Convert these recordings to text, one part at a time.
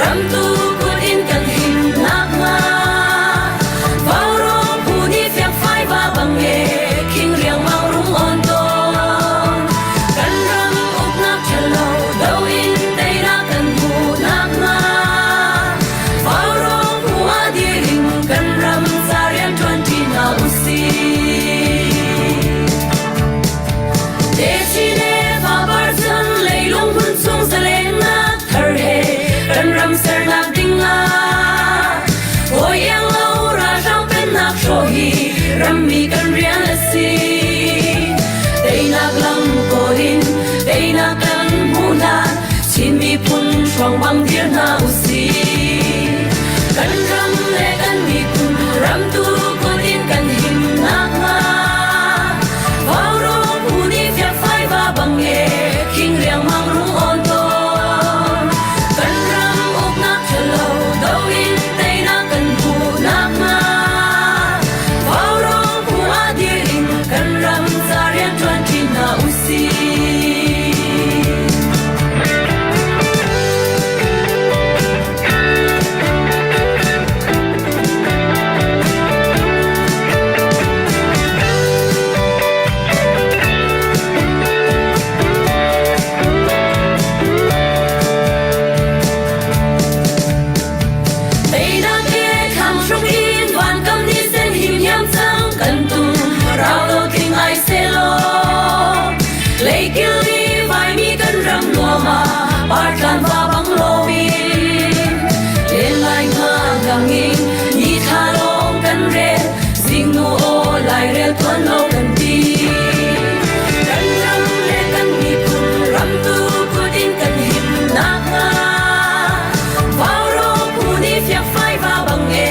Ramtu kut in kan him nakhnga Vaurawng phu nih fiangfai va bang e khing riangmang rung on tawn. Kan ram uknak ṭhalo do in teinak kan hmuh nakhnga Vaurawng phu ah dir in kan ram ca rianṭuan ṭi hna usih. Techin le fapar chan leilung hmun chung zalennak thar he kan ram sernak ding ah hawi iang lo ralhrang pennak hrawh hi rammi kan rian a si. Teinak lam kawl in teinak kan hmuh hlan Chin miphun hruang bang dir hna usih. Kan ram le kan miphun ramtu kut in kan him nakhnga Vaurawng phu nih fiakfai va bang e khing riangmang rung awn tawn. Kan ram uknak ṭhalo do in teinak kan hmuh nakhnga Vaurawng phu ah dir in kan ram ca rianṭuan ṭi hna usih. Teinak he thlang hruk in van kam ni sen him hiam cang kan tum rau lo tling ai selaw leikil ni vaimi kan ram nuam ah partlan va bang loin len lai nga gang in ni thla lawng kan rel zingnu aw lairel tuan lo kan ti kan ram le kan miphun ram tu kut in kan him nakhnga Vaurawng phu nih fiakfai va bang e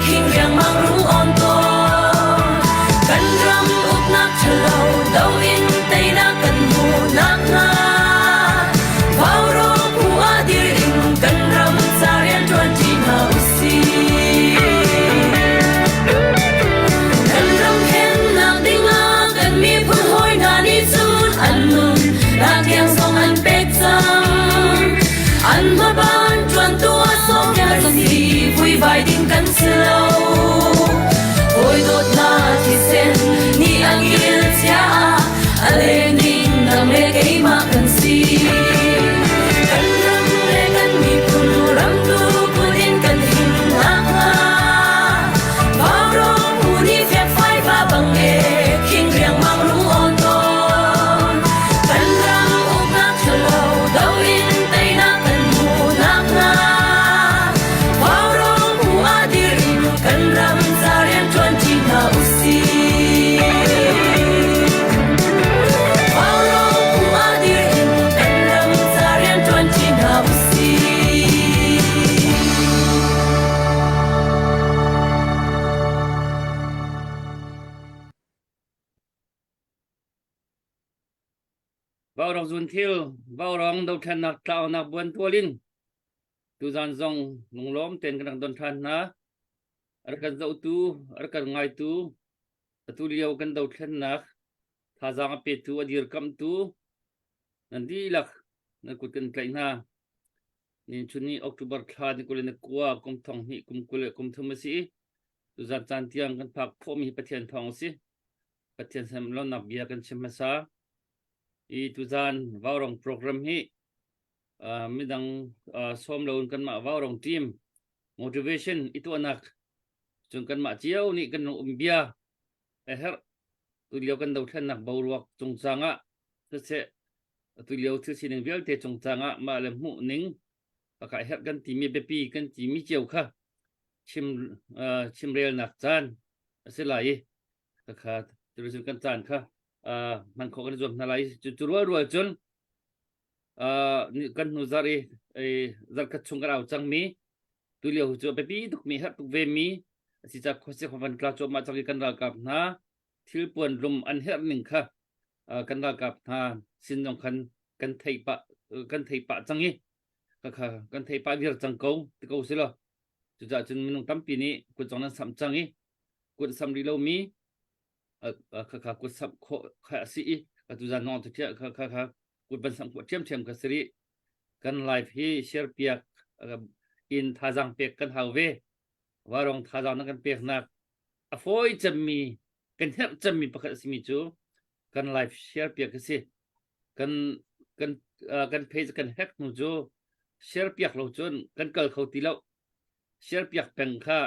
khing riangmang rung on tawn kan ram uknak ṭhalo do in teinak kan hmuh nakhnga Vaurawng phu ah dir in kan ram ca rianṭuan ṭi hna usih. Kan ram khennak dingah kan miphun hawi hna nih cun an nun nak tiang zong an pek cang. An hmaban ṭuantu ah sawmpiak si vuivai ding kan si lo. Hawi dawt hna thisen nih an kil chia a leng ding nang le keimah kan si. Kan ram le kan miphun ramtu kut in kan him nakhnga Vaurawng phu nih fiakfai va bang e khing riangmang rung awn tawn. Kan ram uknak ṭhalo do in teinak kan hmuh nakhnga Vaurawng phu ah dir in kan ram ca rianṭuan ṭi hna usih. Vaurawng phu ah dir in kan ram ca rianṭuan ṭi hna usih. Vaurawng zunthil, vaurawng dothlennak tlaunak buantual in tuzan zong lunglawm tein kan rak don ṭhan hna. A rak kan zohtu, a rak kan ngaitu, atu lio kan dothlennak thazaang a petu, a dirkamhtu nan dihlak nan kut kan tlaih hna. Ni chun ni October thla ni 29 kum thong hnih kum 20 le kum thum a si i tuzan caan tiang kan phak khawhmi hi Pathian thawng a si. Pathian sem lonak bia kan chim hmasa. I tuzan Vaurong program hi uh, midang uh, sawm loin kanmah Vaurong team motivation i tuahnak cun kanmah cio nih kan um bia a herh tulio kan dothlennak boruak cungcang ah siseh tulio thil sining vialte cungcang ah mah le hmuh ning pakhat herh kan timi biapi kan timi cio kha chim uh, chimrelnak caan a si lai i kha tourism kan caan kha uh, hman khawh kan zuam hna lai cu cu rual rual cun uh, kan hnu zarh i zarh khat chung kan au cangmi tulio cu a biapi tukmi herh tuk ve mi asi ca khuasik van tla cuahmah cang i kan ralkap hna thil puan lum an herh ning kha kan ralkap hna sin zong khan kan theih pah kan theih pah cang i kha kan theih pah viar cang ko ti ko si lo cucaah cun minung tampi nih kut zong nan samh cang i kut sam rih lomi kha kha kut samh khawh kha a si i ka tuzan nong tu kha kha kha kut ban samh khawh ṭhiamṭhiam ka si rih kan live hi share piak. in thazaang pek kan hau ve. Vaurawng thazaang na kan peknak a fawi cemmi kan herh cemmi pakhat a simi cu kan live share piak a si. Kan kan uh, kan page kan hack hnu cu share piak lo cun kan kal kho ti lo. Share piak peng kha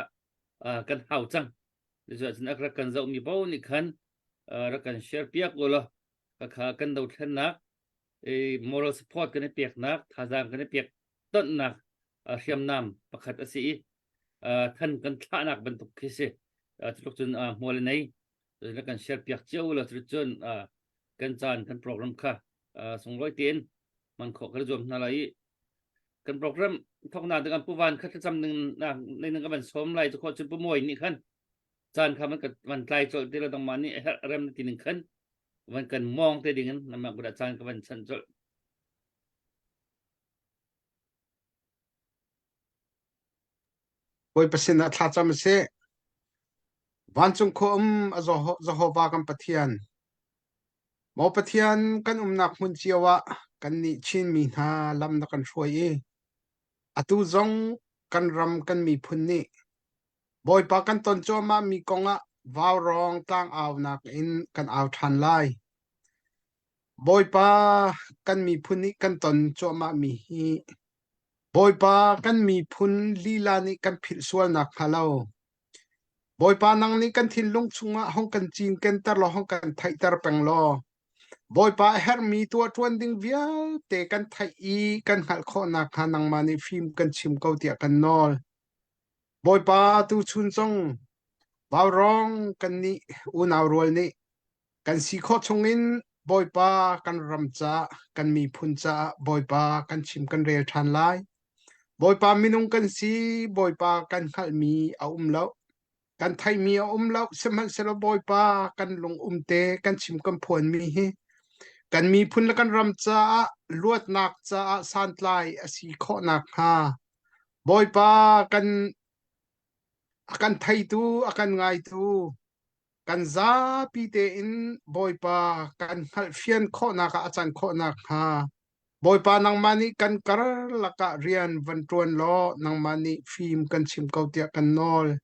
uh, kan hau cang. Cuacun a rak kan zohmi paoh nih khan uh, rak kan share piak u law kha kan dothlennak moral support kan i peknak thazaang kan i pek tonnak hriamnam pakhat a si i than kan thlahnak bantuk khi si cutluk cun hmual a nei na kan share piak cio la cun kan caan kan program kha sunglawi tein man khawh kan zuam hna lai i kan program thoknak ding an pu van kha thlacam ning nei nang ka van sawm lai cu kho cun pu moi nih khan caan kha man van tlai colh te lo dang ma nih herh rem ti ning khan van kan mong te ding in namah kuda caan ka van chan colh. Bawipa sinah thlacam a si. Vancung khua um a Jehovah kan Pathian. Maw Pathian kan umnak hmun cio ah kannih Chinmi hna lam na kan hruai i atu zong kan ram kan miphun nih Bawipa kan ton cuahmahmi kongah vaurawng tlangaunak in kan au ṭhan lai. Bawipa kan miphun nih kan ton cuahmahmi hi Bawipa kan miphun lila nih kan philh sual nakhnga lo Bawipa nang nih kan thinlung chungah hung kan cinkenter law hung kan theihter peng law Bawipa a herhmi tuah ṭuan ding vialte kan theih i kan hngalh khawh nakhnga nangmah nih fim kan chim ko tiah kan nawl. Bawipa tuchun zong vaurawng kannih unau rual nih kan si khawh chungin Bawipa kan ram caah kan miphun caah Bawipa kan chim kan rel ṭhan lai. Bawipa minung kan si, Bawipa kan hngalhmi a um lo. Kan theihmi a um lo, sihmanhsehlaw Bawipa kan lung umte kan chim kan phuanmi hi kan miphun le kan ram caah luatnak caah santlai a si khawh nakhnga Bawipa kan a kan theitu a kan ngaitu kan zapi tein Bawipa kan hngalhfian khawhnak ah a can khawh nakhnga Bawipa nangmah nih kan karlak ah rian van ṭuan law nangmah nih fim kan chim ko tiah kan nawl.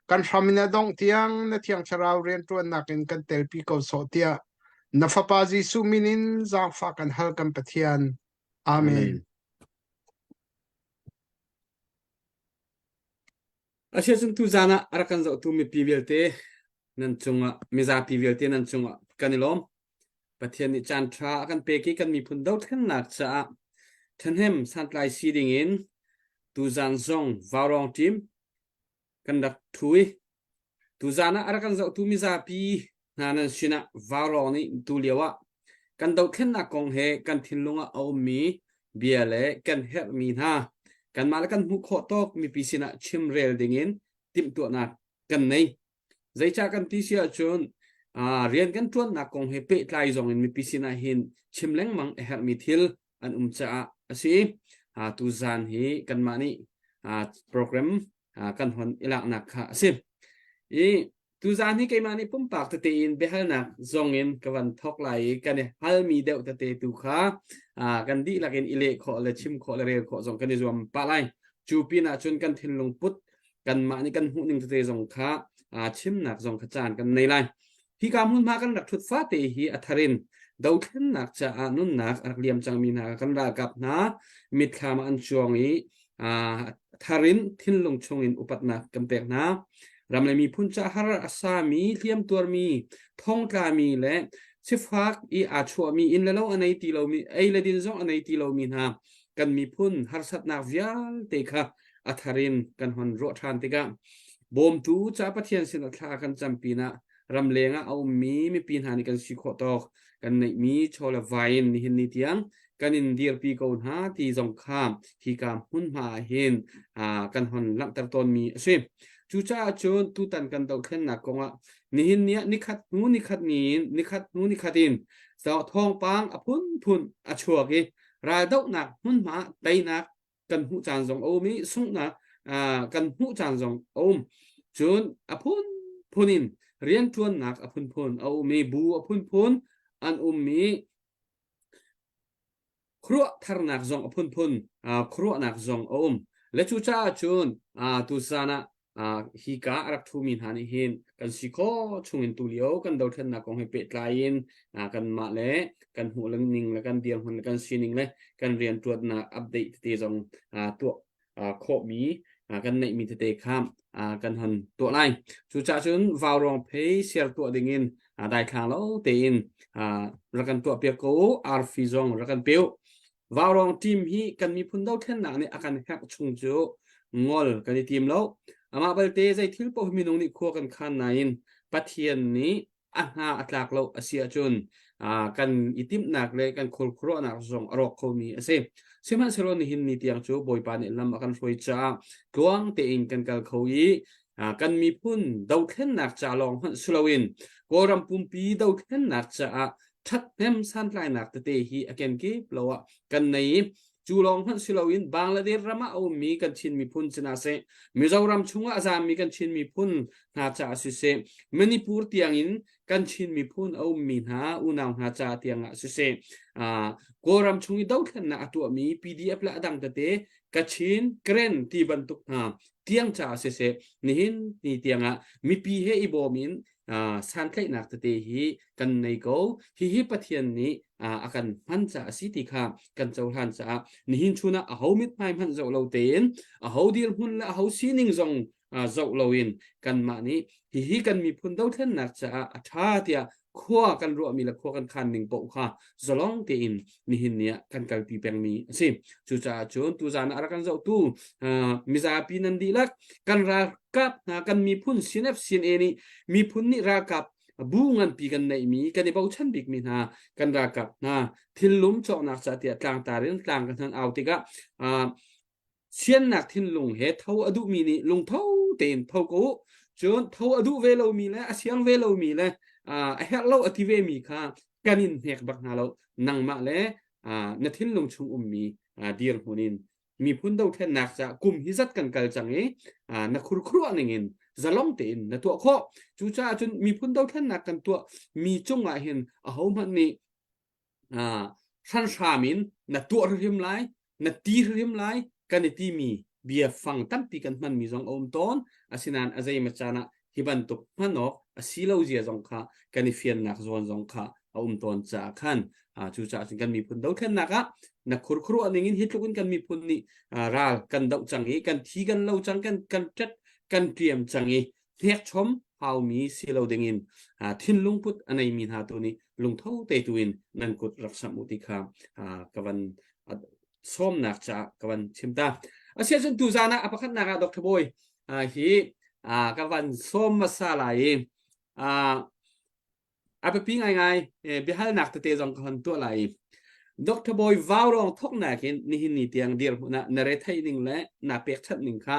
Kan hram in a dongh tiang na Thiang Thlarau rianṭuannak in kan telpi ko sawh tiah na Fapa Jesuh min in zaangfah kan hal kan Pathian. Amen. Amen. Asiahcun tuzaan ah a rak kan zohtu mipi vialte nan cungah mizapi vialte nan cungah kan i lawm. Pathian nih caan ṭha a kan pek i kan miphun dothlennak caah ṭhahnem santlai si dingin tuzaan zong vaurawng ṭim kan rak ṭhu i tuzaan ah a rak kan zohtu mizapi hna nan sinah vaurawng nih tu lio ah kan dothlennak kong he kan thinlung ah a ummi bia le kan herhmi hna kanmah le kan hmuh khawh tawk mipi sinah chimrel dingin timhtuahnak kan nei. Zeicah kan ti si ahcun rian kan ṭuannak kong he pehtlai zong in mipi sinah hin chim lengmang a herhmi thil an um caah a si. Tuzaan hi kanmah nih program kan hon i laknak kha a si. I tuzaan hi keimah nih pumpak tete in biahalnak zong in ka van thawk lai i kan i halmi deuh tete tu kha kan dihlak in i leh khawh le chim khawh le rel khawh zong kan i zuam pah lai. Cu pinah cun kan thinlung put kanmah nih kan hmuh ning tete zong kha chimnak zong kha caan kan nei lai. Hika hmunhma kan rak ṭhut fate hi a thar in dothlennak caah nunnak a rak liam cangmi hna kan ralkap hna mitthlam ah an cuang i thar in thinlung chungin upatnak kan pek hna. Ram le miphun ca har a sami, hliamtuarmi, thongtlami le sifak i aa chuahmi inn le lo a nei ti lomi, ei le din zong a nei ti lomi hna kan miphun harsatnak vialte kha a thar in kan hon ruah ṭhan tikah bawmtu ca Pathian sinah thla kan cam pinah ramleng ah a ummi mipi hna nih kan si khawh tawk kan neihmi chaw le vai in nihin ni tiang kan in dirpi ko hna ti zong kha hika hmunhma ah hin kan hon langhter tawnmi a si. Cucaah cun tutan kan dohthlennak kongah nihin ni ah nikhat hnu nikhat ni in nikhat hnu nikhat in thawngpang a phunphun a chuak i raldohnak hmunhma teinak kan hmuh caan zong a um i sunghnak kan hmuh caan zong a um. Cun a phunphun in rianṭuannak a phunphun a um i bu a phunphun an um i khuaruah tharnak zong a phunphun khuaruahnak zong a um. Le cucaah cun tuzan ah hika a rak ṭhumi hna nih hin kan si khawh chungin tulio kan dothlennak kong he pehtlai in kanmah le kan hmuh ning le kan dirhmun le kan sining le kan rianṭuannak update tete zong tuah khawhmi kan neihmi tete kha kan hon tuah lai. Cucaah cun vaurawng phei share tuah dingin daithlang lo tein rak kan tuahpiak ko u, arfi zong rak kan pe u. Vaurawng team hi kan miphun dothlennak nih a kan herh chung cu ngol kan i tim lo. Amah balte zei thil paoh hi minung nih khua kan khan nain Pathian nih a hna a tlak lo a si ahcun kan i timhnak le kan khurkhuruahnak zong a rawk khomi a si. Sihmanhsehlaw nihin ni tiang cu Bawipa nih lam a kan hruai caah tluang tein kan kal kho i kan miphun dothlennak ca lawng hmanh si loin Kawlram pumpi dothlennak caah ṭhathnem santlainak tete hi a kenkip lo ah kan nei i Cu lawng hmanh si loin Bangladesh ram ah a ummi kan Chin miphun si hna seh, Mizoram chungah a zaammi kan Chin miphun hna caah siseh, Manipur tiangin kan Chin miphun a ummi hna unau hna ca tiangah siseh, uh, Kawlram chung i dothlennak a tuahmi PDF le a dang tete Kachin, Karen ti bantuk hna tiang caah siseh, nihin ni tiangah mipi he i bawm in uh, santlaihnak tete hi kan nei ko. Hihi Pathian nih uh, a kan hman caah a si ti kha kan cohlan caah nihin chun ah aho mithmai hmanh zoh lo tein aho dirhmun le aho sining zong uh, zoh loin kanmah nih hihi kan miphun dothlennak caah a ṭha tiah khua kan ruahmi le khua kan khan ning paoh kha zalong tein nihin ni ah kan kalpi pengmi a si. Cucaah cun tuzan ah a rak kan zohtu mizapi nan dihlak kan ralkap hna kan miphun CNF CNA nih miphun nih ralkap bu nganpi kan neihmi kan i bochan bikmi hna kan ralkap hna thillum cawknak ca tiah tlangtar in tlang kan han au tikah siannak thinlung he tho a duhmi nih lungtho tein tho ko u. Cun tho a duh ve lomi le a siang ve lomi le a herh lo a ti vemi kha kan in hnek bak hna lo. Nangmah le na thinlung chung ummi dirhmun in miphun dothlennak caah kum hi zat kan kal cang i na khurkhuruah ning in zalong tein na tuah khawh. Cucaah cun miphun dothlennak kan tuah mi cungah hin ahohmanh nih hranhram in na tuah hrim lai na ti hrim lai kan i timi bia fang tampi kan hmanmi zong a um tawn asinain a zeimaw caan ah hi bantuk hman awk a si lo zia zong kha kan i fiannak zawn zong kha a um tawn caah khan cucaah cun kan miphun dothlennak ah na khurkhuruah ning in hi tluk in kan miphun nih ral kan doh cang i kan thi kan lo cang kan kan ṭet kan ṭiam cang i hnekchom haumi si lo dingin thinlung put a neimi hna tu nih lungtho te tu in nan kut rak samh u ti kha ka van sawmnak caah ka van chim ta. Asiah cun tuzan ah a pakhatnak ah Dr. Bawi hi ka van sawm hmasa lai i a biapi ngaingai biahalnak tete zong ka hon tuah lai i Dr. Bawi Vaurawng thawknak in nihin ni tiang dirhmun ah na retheih ning le na pekchanh ning kha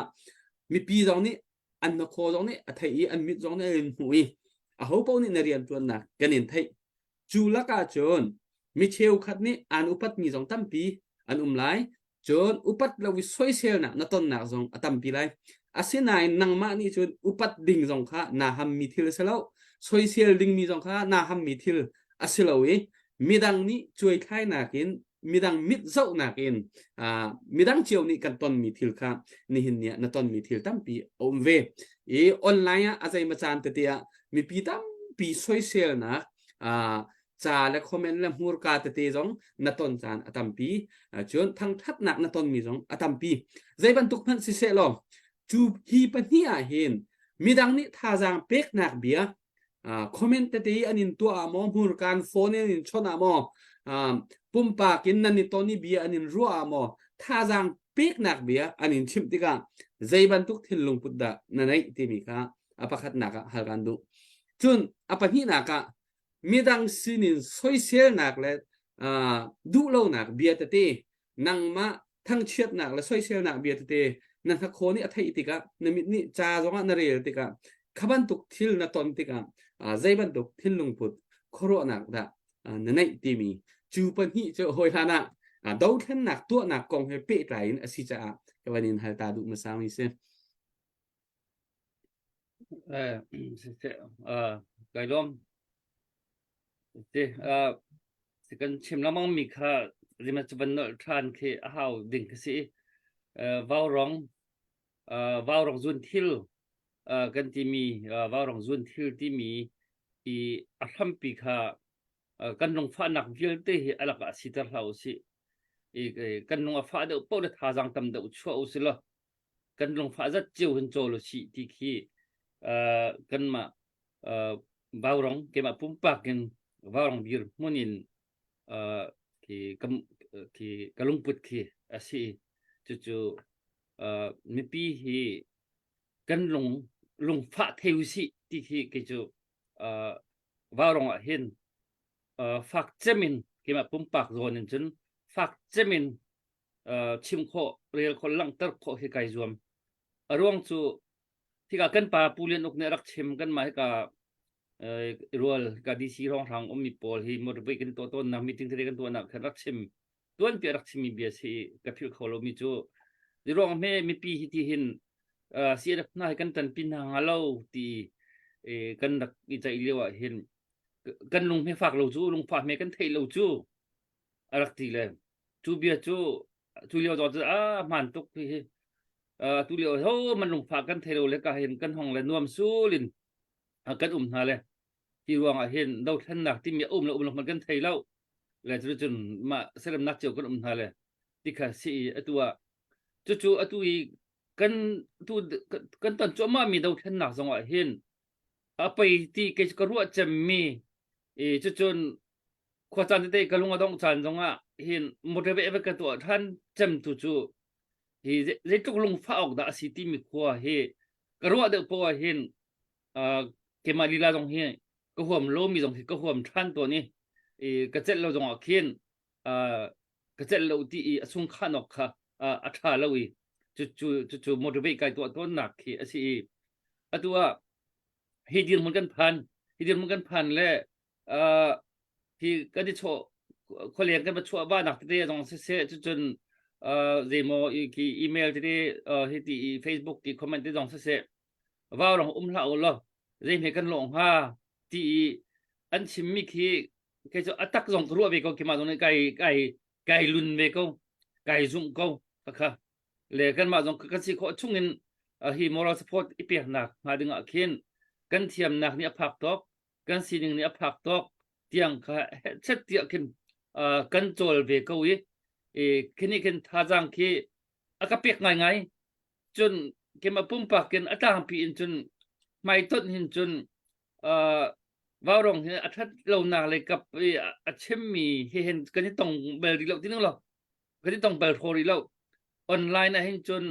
mipi zong nih an hnakhaw zong nih a theih i an mit zong nih an in hmuh i aho paoh nih na rianṭuannak kan in theih. Cu lakah cun mi cheukhat nih aan upatmi zong tampi an um lai. Cun upat lo i soiselnak na tonnak zong a tampi lai. Asinain nangmah nih cun upat ding zong kha naa hammi thil a si lo. Soisel dingmi zong kha naa hammi thil a si lo i midang nih cuaithlainak in midang mit zohnak in uh, midang cio nih kan tonmi thil kha nihin ni ah na tonmi thil tampi a um ve i online ah a zeima caan tete ah mipi tampi soiselnak uh, ca le comment le hmurka tete zong na ton caan a tampi cun thangthatnak na tonmi zong a tampi zei bantuk hmanh siseh law cu hi pahnih ah hin midang nih thazaang peknak bia comment tete an in tuah ah maw hmurkaan phone in in chawnh ah maw pumpak in nan i ton i bia an in ruah ah maw thazaang peknak bia an in chimh tikah zei bantuk thinlung put dah na neih timi kha a pakhatnak ah hal kan duh cun a pahnihnak ah midang sinin soiselnak le duhlonak bia tete nangmah thangchiatnak le soiselnak bia tete na hnakhaw nih a theih tikah na mit nih ca zongah na rel tikah kha bantuk thil na ton tikah zei bantuk thinlungput khuaruahnak dah na neih timi cu pahnih cu hawi hlan ah dothlennak tuahnak kong he pehtlai in a si caah ka van in hal ta duh hmasa mi si. Eh, kai lawm. Te, kan chim lengmang mi kha zima cu van nolh ṭhan khi a hau ding khi si. Vaurong vaurong zun thil kan timi vaurong zun thil timi i a hrampi kha kan lungfahnak vialte hi a lakah siter hlah usih. I kan lung a fah deuh paoh le thazaang tam deuh chuah usih law kan lungfah zat cio hin cawl usih ti khi kanmah vaurong keimah pumpak in vaurong dir hmun in khi khi ka lungput khi a si. Cucu mipi hi kan lung lungfah thei usih ti khi kei cu vaurong ah hin fak cem in keimah pumpak zawn in cun fak cem in chim khawh rel khawh langhter khawh hi kai zuam. A ruang cu hika kan pa Pu Lian Uk nih a rak chim kanmah hika rual hika DC hrawnghrang ummi pawl hi motivate kan tuah tawnnak meeting tete kan tuahnak khan rak chim tuanpi a rak chimmi bia si ka philh kho lomi cu ruang hme mipi hi ti hin CNF hna hi kan ṭanpi hna hnga lo ti kan rak i ceih lio ah hin kan lung hme fak lo cu lungfah hme kan theih lo cu a rak ti le cu bia cu cu lio zong cu a hmaan tuk hi hi tu lio ho man lungfah kan thei lo le ka hin kan hong le nuam sul in kan um hna le hi ruang ah hin dothlennak timi a um le um lo hmanh kan thei lo le cu cun mah seremnak cio kan um hna le ti kha si i atu ah cucu atu i kan tu kan ton cuahmah mi dothlennak zong ah hin a pei ti kei ka ruah cemmi i cucun khuacaan tete ka lung a dongh caan zong ah hin motivate va ka tuah ṭhan cem tu cu hi zeitluk lungfah awk dah a si timi khua hi ka ruah deuh poah hin keimah lila zong hi ka huam lomi zong hi ka huam ṭhan tawn i ka celh lo zong ah khin ka celh lo ti i a sung khan awk kha a ṭha lo i cu cu motivate kai tuah tawnnak khi a si i atu ah hi dirhmun kan phan hi dirhmun kan phan le hi kan i chawh khualeng kan va chuah va nak tete zong siseh cucun zeimaw i email tete hi ti i Facebook ti comment te zong siseh vau rong um hlah u law zeihme kan lawh hnga ti i an chimmi khi kei cu a tak zong ka ruah ve ko keimah zong nih kai kai kai lun ve ko kai zumh ko kha le kanmah zong kan si khawh chung in hi moral support i peknak hnga ding ah khin kan thiamnak nih a phak tawk kan sining nih a phak tawk tiang kha chet tiah khin kan cawl ve ko i khini khin thazaang khi a ka pek ngaingai cun keimah pumpak in a tlangpi in cun hmaitonh hin cun vaurong hi a ṭhat lonak lei kap i a chimmi hi hin kan i tong bal rih lo ti ning lo kan i tong bal hraw rih lo online ah hin cun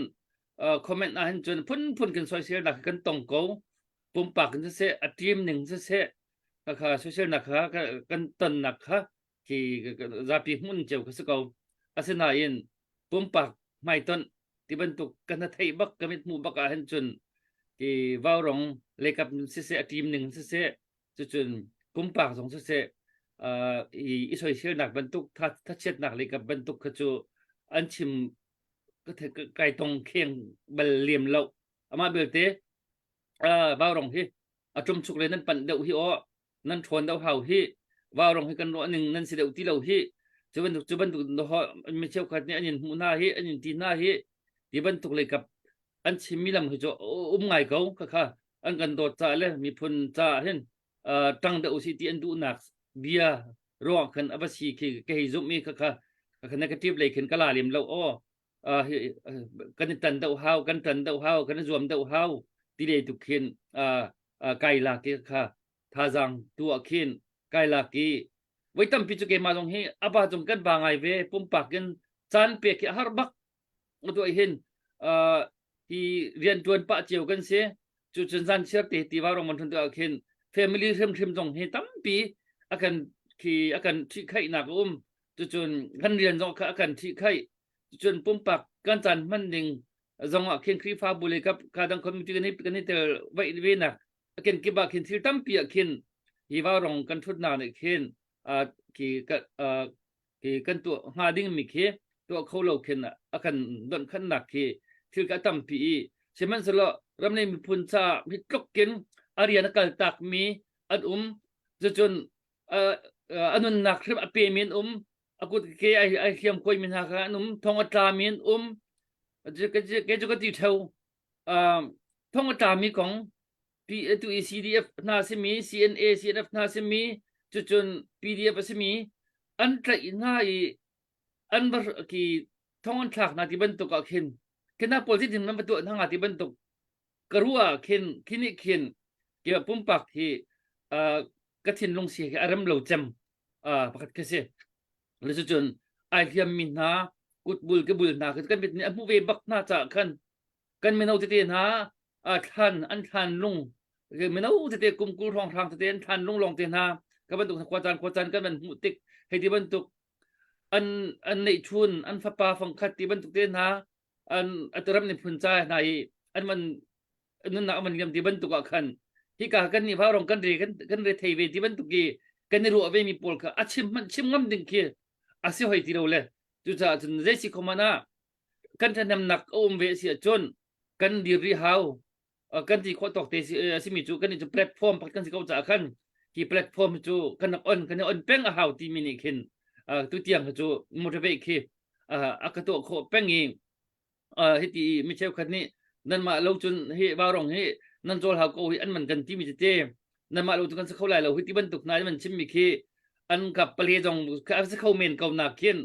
comment ah hin cun phunphun kan soiselnak kan tong ko pumpak in siseh a team ning siseh kha soiselnak kha kan tonnak kha khi zapi hmun cio kha si ko asinain pumpak hmaitonh ti bantuk kan theih bak ka mit hmuh bak ah hin cun ki vaurong lekap siseh a team ning siseh cucun pumpak zong siseh i i soiselnak bantuk thachiatnak lekap bantuk kha cu an chim kai tong kheng bal lem lo amah belte vaurong hi a ṭumchuk le nan panh deuh hi aw nan ṭhawn deuh hau hi vaurong hi kan ruah ning nan si deuh ti lo hi cu bantuk cu bantuk mi cheukhat nih an in hmuh hna hi an in ti hna hi ti bantuk lei kap an chimmi lam hi cu um ngai ko khakha an kan dawt ca le miphun ca hin ṭang deuh usih ti an duhnak bia ruang khan a va si khi ka hei zumh i khakha khakha negative lei khin ka la lem lo aw kan i tan deuh hau kan tan deuh hau kan i zuam deuh hau ti lei tu khin kai lak i kha thazaang tu ah khin kai lak i voi tampi cu keimah zong hi aba zong kan ba ngai ve pumpak in caan pek hi a har bak atu hin hi rian tuan pah cio kan si cu cun zan chiar te ti wa rong mon thun tu ah khin family hrimhrim zong hi tampi akan khi akan ṭhihkhaihnak a um cucun kan rian zong kha akan ṭhihkhaih cucun pumpak kan caan hman ding zong ah khin Khrihfabu le ka ka dang community kan i kan i tel vai ve nak akin kip ah khin thil tampi ah khin hi va rong kan thutnak nih khin khi ka khi kan tuah hnga ding mi khi tuah kho lo khin a kan donh khannak khi thil ka tampi i sihmanhsehlaw ramlei miphun ca hi tluk kin a rian a kal tak mi an um cucun a nunnak hrim a pe mi an um a kut ke ai ai hliam koi mi hna kha an um thong a tla mi an um. Ke cu ka ti theo. Thong a tlami kong tu i CDF hna simi CNA CNF hna simi cucun PDF a simi an tlaih hna i an va ki thong an thlak hna ti bantuk ah khin kina pawl zeitin nan va tuah hna hnga ti bantuk ka ruah ah khin khi nih khin keimah pumpak hi ka thinlung si hi a rem lo cem pakhat khi si. Le cucun ai hliammi hna kutbul kebul hna khi kan mit nih a hmuh ve bak hna caah khan kan mino tete hna thlan an thlan lung mino tete kum 20 hrawnghrang tete an thlan lung lawng te hna ka bantuk khua caan khua caan kan van hmuh tik hei ti bantuk an an neihchun an fapa fangkhat ti bantuk te hna an aturam ni phun ca hna i an man nunnak man liam ti bantuk ah khan hika kan nih vaurong kan re kan kan re thei ve ti bantuk i kan i ruah ve mi pawl kha a chim hmanh chim ngam ding khi a si hoi ti lo le cucaah cun zei si khoman ah kan ṭhahnemnak a um ve si ahcun kan dir rih hau kan ti khawh tawk te a simi cu kan cu platform pakhat kan si ko caah khan hi platform cu kan rak on kan i on peng a hau timi nih khin tu tiang cu motivate khi a ka tuah khawh peng i hiti mi cheukhat nih nanmah lo cun hi vaurong hi nan cawl hau ko hi an man kan timi tete nanmah lo cun kan si kho lai lo hi ti bantuk hna an chimmi khi an ka pale zong a si kho men ko nak khin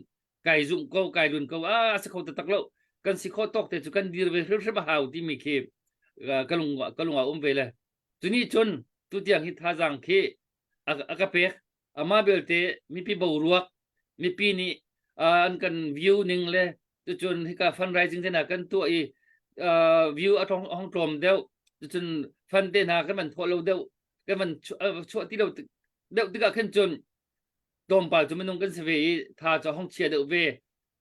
kai zumh ko kai lun ko a a si kho taktak lo kan si kho tawk te cu kan dir ve hrimhrim a hau timi khi ka lung ka lung ah um ve le tuni cun tutiang hi thazaang khi a ka pek amah belte mipi boruak mipi nih an kan view ning le tucun hika fundraising te hna kan tuah i view a tong hong tlawm deuh tucun fund te hna kan man thawh lo deuh kan man chuah ti lo deuh tikah khin cun tlawmpal cu minung kan si ve i tha cu hong chia deuh ve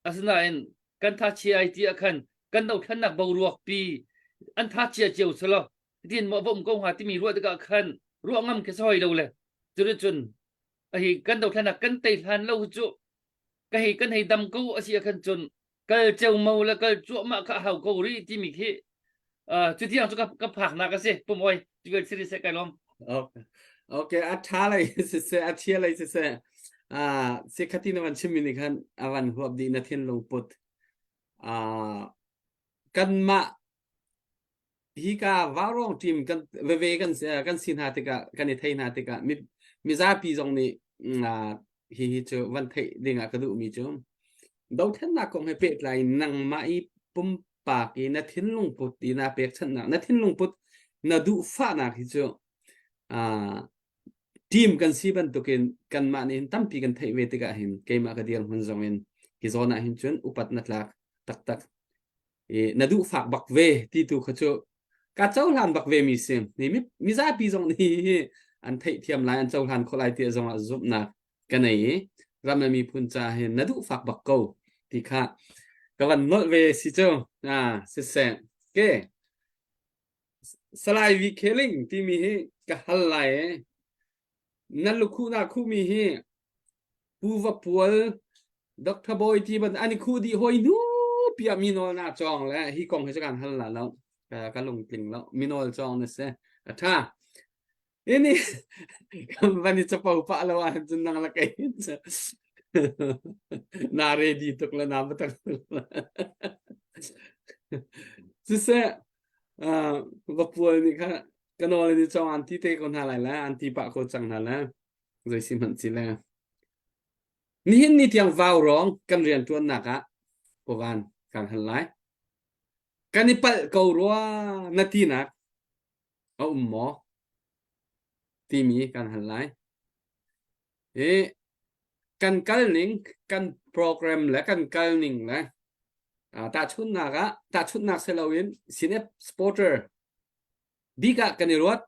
asinain kan tha chia ai ti ah khan kan dothlannak boruak pi an tha chia cio selaw tin maw va um ko hnga timi ruah tikah khan ruah ngam khi soi lo le cuticun hi kan dothlannak kan tei hlan lo cu ka hei kan hei dam ko a si ah khan cun kal ceomo le kal cuahmah kha a hau ko rih timi khi cu tiang cu ka phaknak a si pumoi cuvel siri se kai lawm. Okay. Okay, a tha lei siseh, a chia lei siseh, ah si khati na van chimmi nih khan a van huap dih na thinlung put. Ah kanmah hika vaurawng team kan veve kan kan si hna tikah kan i thei hna tikah mi mizapi zong nih hi hi cu van theih dingah ka duhmi cu dothlennak kong he pehtlai in nangmah i pumpak i na thinlung put i na pekchanhnak na thinlung put na duhfahnak hi cu team kan si bantukin kanmah nih hin tampi kan theih ve tikah hin keimah ka dirhmun zong in hi zawn ah hin cun upat na tlak taktak i na duh fak bak ve ti tu kha cu ka cohlan bak ve mi si ni mizapi zong nih hi an theihthiam lai an cohlan khawh lai ti zong ah zumhnak ka nei i ram le miphun ca hin na duh fak bak ko ti kha ka van nolh ve si cu ah siseh ke Salai V Keling timi hi ka hal lai e na lukhuh na khuhmi hi Pu Va Pual Dr. Bawi ti ban an i khuh dih hoi hnu piah mi nawl na cawng le hi kong hi cu kan hal la lo ka lungtling lo mi nawl cawng na si a tha ini van i capo pah lo ah cun nang la kei na ready tuk le na batak siseh va pual nih kha ka nawl in cawng an ti te ko hna lai le an ti pah ko cang hna le zei si hmanh si le Nihin ni tiang vaurawng kan rianṭuannak ah pawan kan hal lai. Kan i palh ko rua na tinak a um maw? Timi kan hal lai. I kan kal ning, kan program le kan kal ning le tahchunhnak ah tahchunhnak si loin CNF supporter bik ah kan i ruat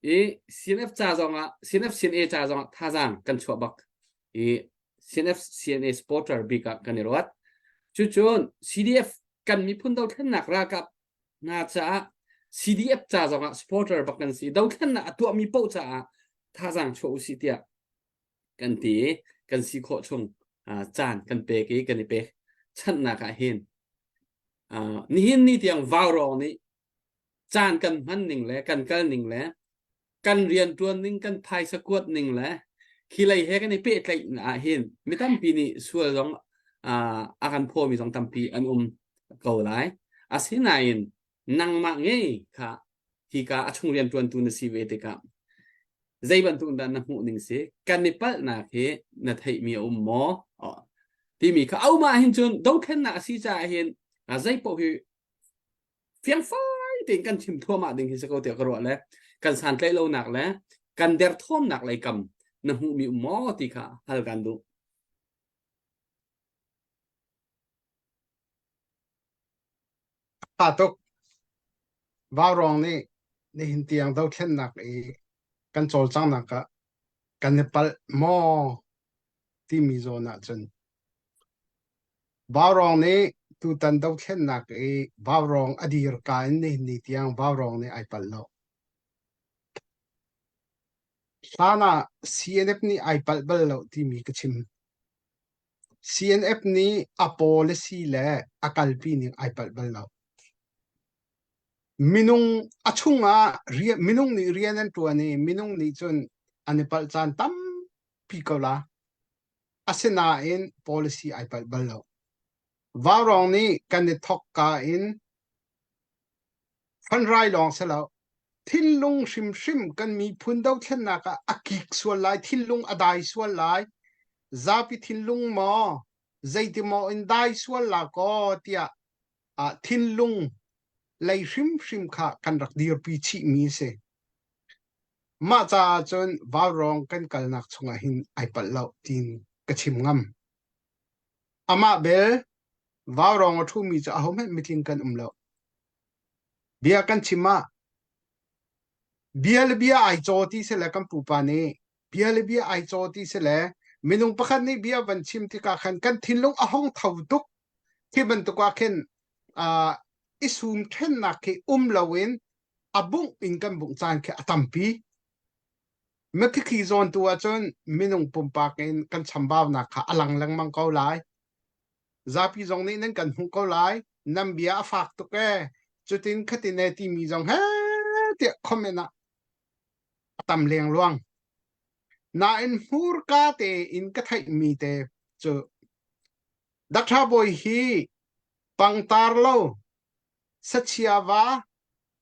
i CNF ca zongah CNF CNA ca zongah thazaang kan chuah bak i CNF CNA supporter bik ah kan i ruat cucun CDF kan miphun dothlennak ralkap hna caah CDF ca zongah supporter bak kan si dothlennak a tuahmi paoh caah thazaang chuah usih tiah kan ti i kan si khawh chung caan kan pek i kan i pek chanhnak ah hin nihin ni tiang vaurawng nih caan kan hman ning le kan kal ning le kan rianṭuan ning kan phaisa kuat ning le khi lei he kan i pehtlaih ah hin mi tampi nih sual zong a kan phawmi zong tampi an um. ko lai. Asinain nangmah ngei kha hika a chung rianṭuantu na si ve tikah zei bantuk dah na hmuh ning si kan i palhnak hi na theihmi a um maw timi kha a um ahhin cun dothlennak a si caah hin zei paoh hi fiangfai tein kan chim thuahmah ding hi si ko tiah ka ruah le kan santlaih lonak le kan derthawmnak lei kam na hmuhmi um maw ti kha hal kan duh. Tha tuk. Vaurawng nih nihin tiang dothlennak i kan cawlcanghnak ah kan i palh maw timi zawn ahcun Vaurawng nih tutan dothlennak i Vaurawng a dir ka in nihin ni tiang Vaurawng nih ai palh lo. Hlan ah CNF nih ai palh bal lo timi ka chim. CNF nih a policy le a kalpi ning ai palh bal lo. Minung a chungah rian, minung nih rian an ṭuan i minung nih cun an i palh caan tampi ko la. Asinain policy ai palh bal lo. Vaurawng nih kan i thawkka in Fanrai lawng si lo. Thinlung hrimhrim kan miphun dothlennak ah a kik sual lai, thinlung a dai sual lai. Zapi thinlung maw, zeiti maw in dai sual la kaw tiah ah thinlung lei hrimhrim kha kan rak dirpi chihmi a si. Mah caah cun vaurawng kan kalnak chungah hin ai palh lo tiin ka chim ngam. Amah bel vaurawng a ṭhumi cu ahohmanh mitling kan um lo. Bia kan chim ah bia le bia ai caw ti si le kan pupa nih bia le bia ai caw ti si le minung pakhat nih bia van chim tikah khan kan thinlung a hong tho tuk khi bantuk ah khin uh, i sum ṭhennak khi um loin a bungh in kan bungh caan khi a tampi. Makhikhi zawn tu ahcun minung pumpak in kan chambaunak kha a lang lengmang ko lai. Zapi zong nih nan kan hmuh ko lai. Nan bia a fak tuk ee. Cutin khatin ee timi zong he tiah comment ah a tam lengluang. Nain hmurka tein ka theihmi te cu Dr. Bawi hi pangtar lo sachia va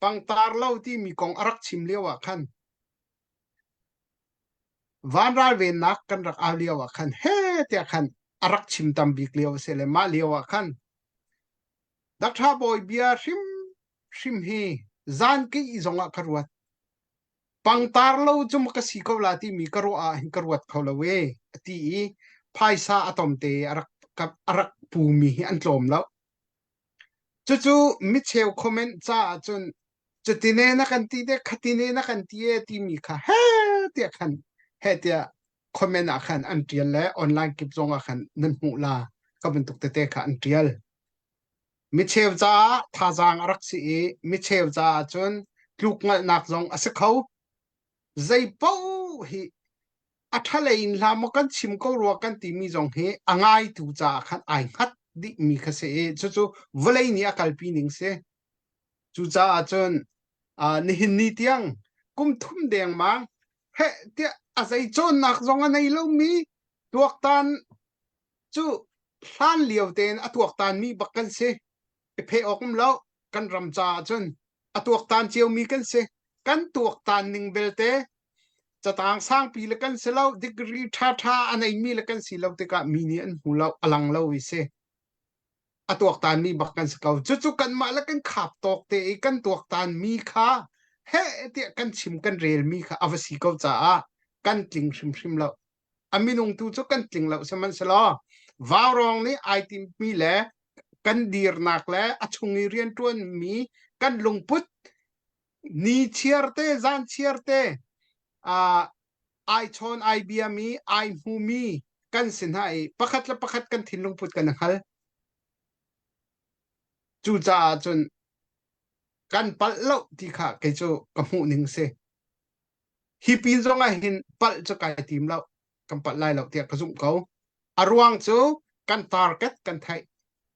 pangtar lo timi kong a rak chim lio ah khan Van ralvennak kan rak au lio ah khan he tiah khan a rak chim tam bik lio a si le mah lio ah khan Dr. Bawi bia hrimhrim hi zan kih zong ah ka ruat. Pangtar lo cu ma ka si ko la timi ka ruah ah hin ka ruat kho lo e a ti i phaisa a tomte a rak a rak pumi hi an tlawm lo. Cucu micheu comment caah cun cutine na kan ti de khatine na kan ti e timi kha he tiah khan he tiah comment ah khan an tial le online kip zong ah khan nan hmuh la ka bantuk tete kha an tial micheu caah thazaang a rak si i micheu caah cun tluk ngalhnak zong a si kho zei paoh hi a ṭhalei in hlah maw kan chim ko rua kan timi zong hi a ngaitu caah khan ai hngat dihmi kha si i cucu vawlei nih a kalpi ning si. Cucaah cun uh, nihin ni tiang kum thum dengmang heh tiah a zei cawnnak zong a nei lomi tuaktan cu hlan lio tein a tuaktan mi bak kan si. I pheh awk um lo kan ram caah cun a tuaktan ciomi kan si. Kan tuaktan ning belte catang sangpi le kan si lo degree ṭhaṭha a neimi le kan si lo tikah mi nih an hmu lo a lang lo i si a tuaktan mi bak kan si ko cucu kanmah le kan khap tawk te i kan tuaktan mi kha heh tiah kan chim kan rel mi kha a va si ko caah kan tling hrimhrim lo a minung tu cu kan tling lo sihmanhsehlaw vaurawng nih ai timmi le kan dirnak le a chung i rianṭuan mi kan lungput ni chiar te zan chiar te uh, ai chawn ai biami ai hmumi kan si hna i pakhat le pakhat kan thinlung put kan hngal cucaah cun kan palh lo ti kha kei cu ka hmuh ning si hi pin zong ah hin palh cu kai tim lo kan palh lai lo tiah ka zumh ko a ruang cu kan target kan theih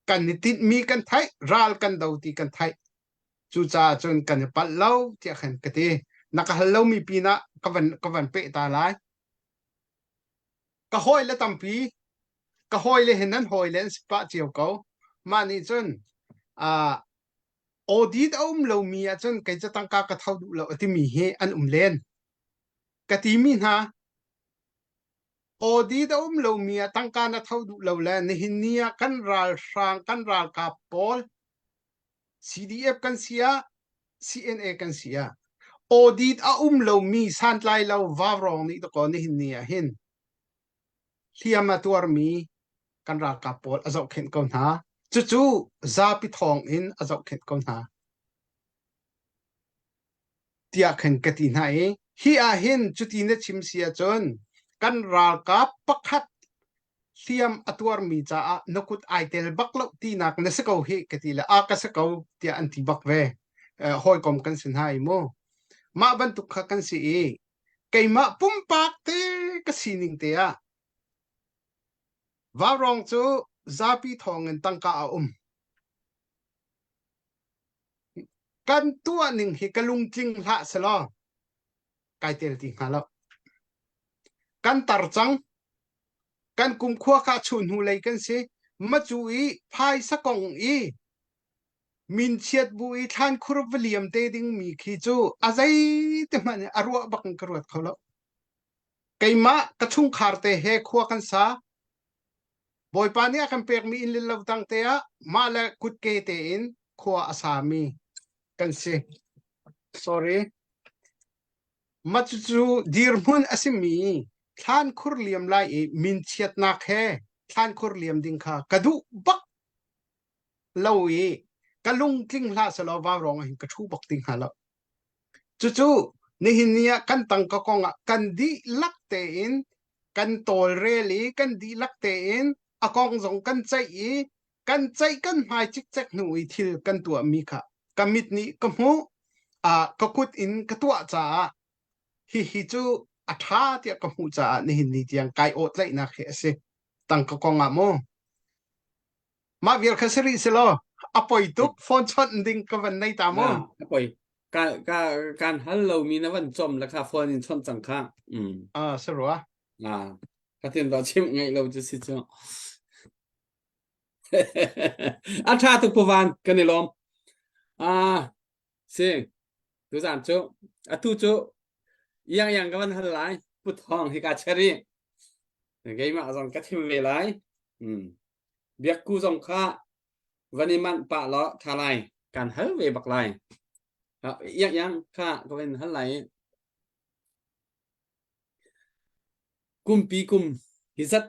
kan i tinhmi kan theih ral kan do ti kan theih Cucaah cun kan i palh lo tiah khan ka ti. Na ka hal lomi pinah ka van, ka van peh ta lai. Ka hawile tampi, ka hawile hin nan hawile an si pah cio ko. Mah nih cun. Uh, audit a um lomi ahcun kei cu tangka ka tho duh lo a timi hi an um len. Ka timi hna audit a um lomi ah tangka na tho duh lo le nihin ni ah kan ralhrang kan ralkap pawl CDF kan si ah CNA kan si ah audit a um lomi santlai lo vaurawng nih dakaw nihin ni ah hin hliam a tuarmi kan ralkap pawl a zohkhenh ko hna. Cucu zapi thawng in a zohkhenh ko hna. Tiah khan ka ti hna i hi ah hin cuti na chim si ahcun kan ralkap pakhat hliam a tuarmi caah na kut ai tel bak lo tinak na si ko hi ka ti le a ka si ko tiah an ti bak ve. Hawikom kan si hna i mu. Mah bantuk kha kan si i keimah pumpak te ka sining te ah Vaurawng cu zapi thawngin tangka a um. Kan tuah ning hi ka lungtling hlah selaw kai tel ti hnga lo. Kan tar cang. Kan kumkhua kha chuh hnu lei kan si. Macu i phaisa kong i minchiat bu i thlankhur va liam te ding mi khi cu a zei te hmanh a ruah bak in ka ruat kho lo. Keimah ka chungkhar te he khua kan sa. Bawipa nih a kan pekmi inn le lo dang te ah mah le kutke tein khua a sami kan si. Sorry. Mah cucu dirhmun a simi thlankhur liam lai i minchiatnak he thlankhur liam ding kha ka duh bak lo i ka lungtling hlah selaw vaurawng ah hin ka ṭhu bak ti hnga lo. Cucu nihin ni ah kan tangka kong ah kan dihlak tein kan tawlrel i kan dihlak tein a kong zong kan ceih i kan ceih kan hmai cikcek hnu i thil kan tuahmi kha ka mit nih ka hmuh ah ka kut in ka tuah caah hihi cu a ṭha tiah ka hmuh caah nihin ni tiang kai awhtlaihnak hi a si. Tangka kong ah mu. Mah vial kha si rih si law a poi tuk phone chawnh ding ka van nei ta mu. A poi. Ka ka kan hal lo mi na van chom la kha phone in chawnh cang kha. Mm. Ah si rua. Ah ka tin da chim ngai lo chu si chu. A tha tuk puvan kan i lom. Ah si tu zan cu atu cu yang yang ka van hal lai put hong hi ka cheri keimah zong ka thim ve lai. Mm. Biakku zong kha van i manh pah law tha lai kan hal ve bak lai. Iang iang kha ka van hal lai. Kumpi kum hi zat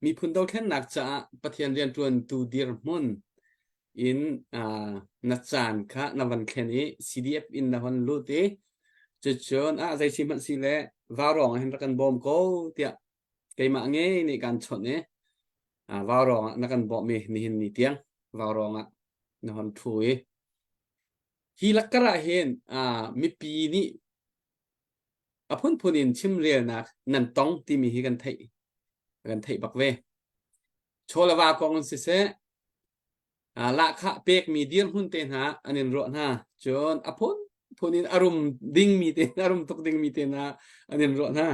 miphun dothlennak caah Pathian rianṭuantu dirhmun in na caan kha na van thlen i CDF in na hon lut i cucun ah zei si hmanh si le vaurawng ah hin rak kan bawm ko tiah keimah ngei nih kan chawnh i vaurawng ah na kan bawmh i nihin ni tiang vaurawng ah na hon ṭhu i hi lakkar ah hin mipi nih a phunphun in chimrelnak nan tong timi hi kan theih kan theih bak ve chaw le va kong in siseh lahkhah pekmi dirhmun te hna an in ruah hna cun a phun phun in a rum dingmi te a rum tuk dingmi te hna an in ruah hna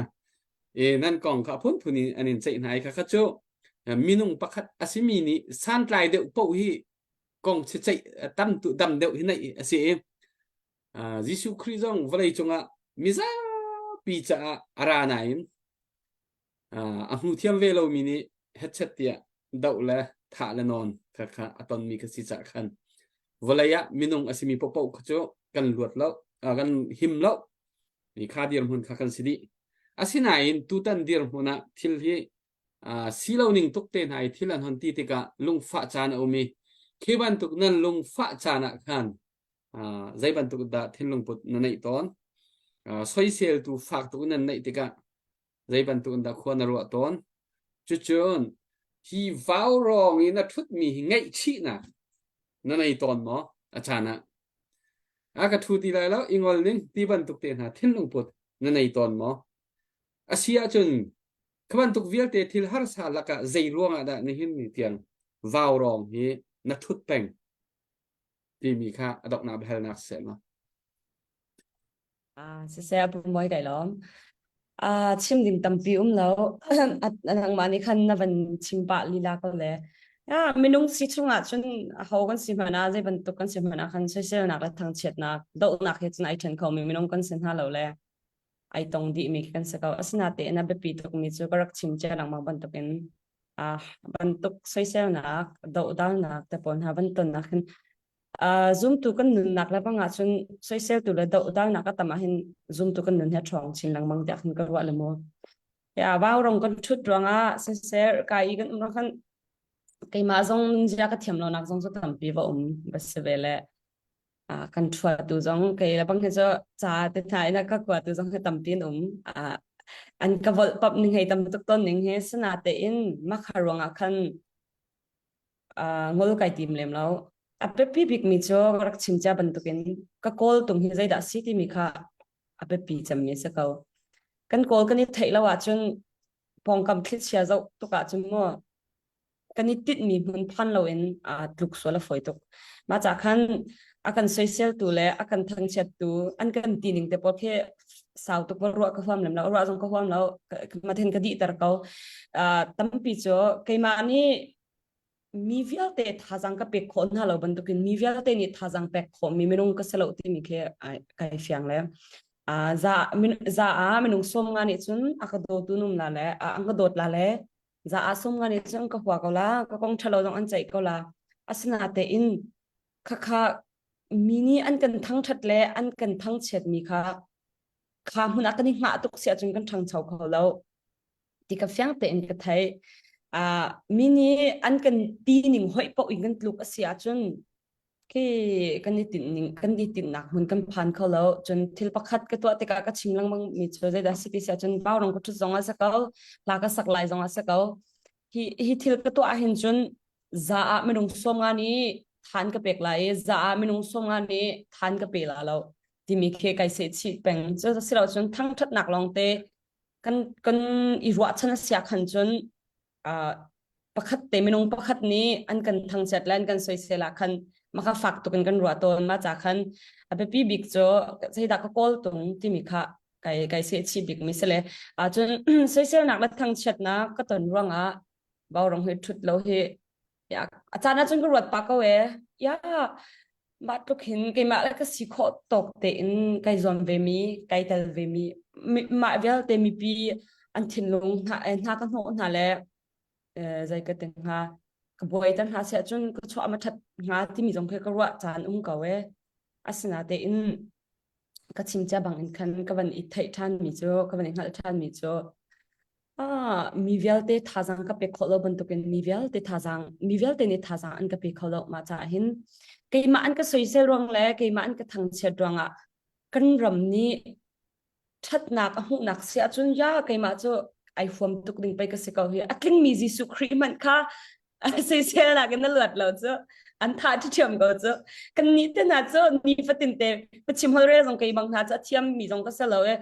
e nan kong kha a phunphun in an in ceih hna i kha kha cu minung pakhat a simi nih santlai deuh paoh hi kong chi ceih tam tu dam deuh hi naih a si i Jesuh Khrih zong vawlei cungah mizapi caah a ra nain a hmu thiam ve lomi nih hetchet tiah doh le thah le nawn kha kha a tonmi kha si cah khan vawlei ah minung a simi paohpaoh kha cu kan luat lo kan him lo mi kha dirhmun kha kan si dih asinain tutan dirhmun ah thil hi si lo ning tuk te hna i thil an hon ti tikah lungfah caan a um i khi bantuk nan lungfah caan ah khan zei bantuk dah thinlung put na neih tawn soiseltu fak tuk nan neih tikah zei bantuk in dah khua na ruah tawn cucun hi vaurawng i na ṭhutmi hi ngaihchihnak na nei tawn maw a caan ah a ka ṭhu ti lai lo i ngol ning ti bantuk te hna thinlung put na nei tawn maw a si ahcun kha bantuk vialte thil harsa lakah zei ruangah dah nihin ni tiang vaurawng hi na ṭhut peng timi kha a donghnak biahalnak seh ma Ah, siseh a pumoi kai lawm. Ah, chim ding tampi um lo. Nangmah nih khan na van chim pah lila ko le. Ya, minung si chungah cun aho kan si hmanh ah zei bantuk kan si hmanh ah khan soiselnak le thangchiatnak dohnak he cun ai ṭhen khomi minung kan si hna lo le ai tong dihmi kan si ko. Asinain a biapi tukmi cu ka rak chim cia lengmang bantukin ah bantuk soiselnak, dohdalnak te pawl hna van tonnak hin uh, zumtu kan nunnak le bang ahcun soiseltu le dohdalnak a tam ahhin zumtu kan nun hi a ṭhawng chin lengmang tiah khan ka ruah le mu. Ya, vaurong kan ṭhut ruangah siseh kai i kan um khan keimah zong nunzia ka thiam lonak zong cu tampi va um va si ve le ah kan ṭhuatu zong kei le bang hi cu ca te hna in a ka kuatu zong hi tampi an um ah an ka volhpamh ning hei tam tuk tawn ning hi sinatein makha ruangah khan ah ngol kai tim lem lo a biapi bikmi cu ka rak chim cia bantukin ka kawl tung hi zeidah si timi kha a biapi cemmi a si ko. Kan kawl kan i theih lo ahcun pawngkam thlichia zoh tuk ahcun mu kan i tinhmi hmun phan loin aa tluk sual a fawi tuk. Mah ca khan a kan soiseltu le a kan thangchiattu an kan ti ning te pawl khi sau tuk va ruah ka huam lem lo ruah zong ka huam lo mathen ka dihter ko. Uh, tampi cu keimah nih mi vialte thazaang ka pek khawh hna lo bantukin mi vialte nih thazaang pek khawh mi minung ka si lo timi khi kai fiang le za min za a minung som nga nih cun a ka dawtu num la le an ka dawt la le za a som nga nih cun ka hua ko la ka kong ṭhalo zong an ceih ko la asinatein khakha mi nih an kan thangṭhat le an kan thangchiat mi kha kha hmun ah kan i hngah tuk si ahcun kan ṭhangcho kho lo ti ka fiang tein ka theih. Uh, mi nih an kan ti ning hoih paoh in kan tluk a si ahcun khi kan i tinh ning kan i tinhnak hmun kan phan kho lo cun thil pakhat ka tuah tikah ka chim lengmang mi cu zeidah si ti si ahcun vaurawng ka ṭhut zong ah si ko hla ka sak lai zong ah si ko hi hi thil ka tuah ahhin cun za ah minung som nga nih than ka pek lai i za ah minung som nga nih than ka pe la lo timi khi kai seh chih peng cu si lo cun thangṭhatnak lawng te kan kan i ruahchan a sia khan cun uh, pakhat te minung pakhat nih an kan thangchiat le an kan soisel ah khan maka fak tuk in kan ruah tawn ma cha khan a biapi bik cu zeidah ka kawl tung timi kha kai kai se chi bik mi sele a cun soiselnak le thangchiatnak ka ton ruangah baurong hi thut lo hi ya a caan ah cun ka ruat pa ko e ya mah tluk hin keimah le ka si khawh tawk tein kai zuam ve mi kai tel ve mi mah vialte mipi an thinlung hna hna ka hnawh hna le zei ka ti hnga ka buai ter hna siah cun ka chuah ma that hnga timi zong khi ka ruah caan um ko e asinatein ka chim cia bang in khan ka van i theih ṭhan mi cu ka van i hngalh ṭhan mi cu Ah, mi vialte thazaang ka pek khawh lo bantukin mi vialte thazaang mi vialte nih thazaang an ka pe kho lo mah caah hin keimah an ka soisel ruang le keimah an ka thangchiat ruangah kan ram nih ṭhatnak a hmuhnak si ahcun ya keimah cu ai huam tuk ding pei ka si ko hi a tlingmi Jesuh Khrih hmanh kha soiselnak in na luat lo cu an tha ṭhiam ko cu kan nih te hna cu nifatin te pachim holrel zong kei bang hna cu a thiam mi zong ka si lo e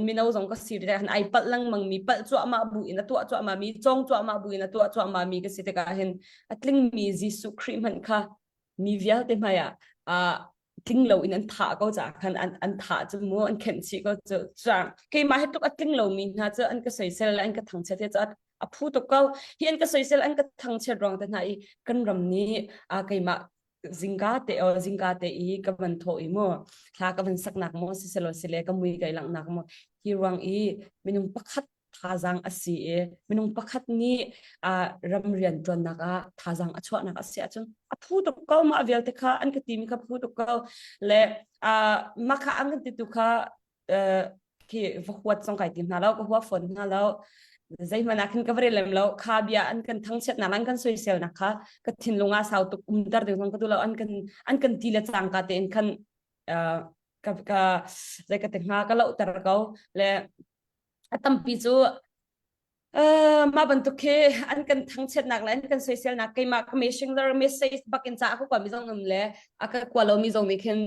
mino zong ka si te han ai palh lengmang mi palh cuahmah bu in a tuah cuahmah mi cawng cuahmah bu in a tuah cuahmah mi ka si tikah hin a tling mi Jesuh Khrih hmanh kha mi vialte hmai ah tling lo in an thah ko caah khan an an thah cu mu an khenh chih ko cu cuang keimah hi tluk a tling lomi hna cu an ka soisel le an ka thangchiat hi cu a phu tuk ko hi an ka soisel an ka thangchiat ruang te hna i kan ram nih a keimah zingka te o zingka te i ka van tho i mu thla ka van saknak mo siselo sile ka mui kai langhnak mo hi ruang i minung pakhat thazaang a si i minung pakhat nih uh, ram rian ṭuannak ah thazaang a chuahnak a si ahcun a phu tuk ko mah vialte kha an ka timi kha phu tuk ko le uh, mah kha an kan titu kha uh, khi va huat zong kai tim hna lo ka hua fawn hna lo zeihmanh ah khin ka va rel lem lo kha bia an kan thangchiatnak an kan soiselnak kha ka thinlung ah sau tuk umter ding zong ka duh lo an kan an kan ti le cangka tein khan uh, ka ka zei ka ti hnga ka lohter ko le a tampi cu uh, mah bantuk khi an kan thangchiatnak le an kan soiselnak keimah ka messenger message bak in ca ka kuami zong um le a ka kua lomi zong nih khin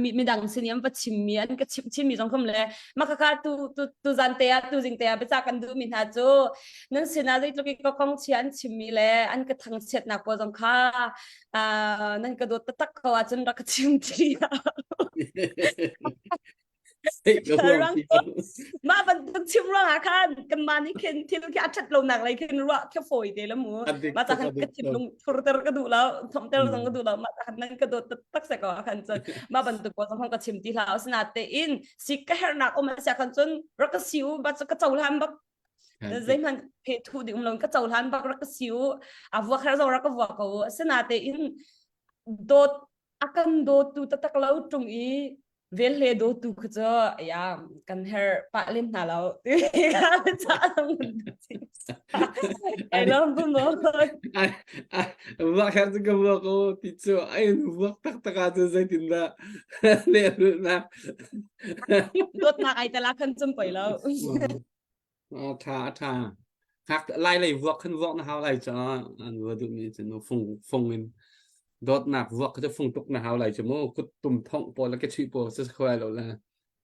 mi midang sin i an va chimmi an ka chimh chinmi zong khum le mah khakha tu tu tu zan te ah tu zing te ah biacah kan duhmi hna cu nan sinah zeitluk i ka kong chia an chimmi le an ka thangchiatnak pawl zong kha uh, nan ka dawt taktak ko ahcun rak ka chim ti. Rang mah bantuk chim ruang ah khan kanmah nih khin thil khi a ṭhat lonak lei khin ruah khi fawi te la mu. Mah ca khan ka thinlung thurter ka duh lo, thomter zong ka duh lo. Mah ca khan nan ka dawt taktak se ko ah khan cun mah bantuk pawl zong ka chim ti hlah. Asinain sik ka herhnak um a sia khan cun rak ka si u, ba cu ka cohlan bak zeihmanh phe thu ding um lo ka cohlan bak rak ka si u a vuak her zong rak ka vuak ko u asinain dawt a kan dawtu taktak lo ṭung i velhle dawtu kha cu ya kan her pah lem hna lo ai lom bu mo Vuak her cu ka vuak o ti cu ai vuak taktak ah cun zeitindah lehrulhnak dawtnak ai tala khan cum poi lo A ṭha a ṭha. Hngak lai lei vuak khan vuak na hau lai caah an va duhmi cu nu fung fung in dawtnak vuak kha cu fung tuk na hau lai cu mu kut tum thongh pawl le kechuih pawl cu si kho lai lo le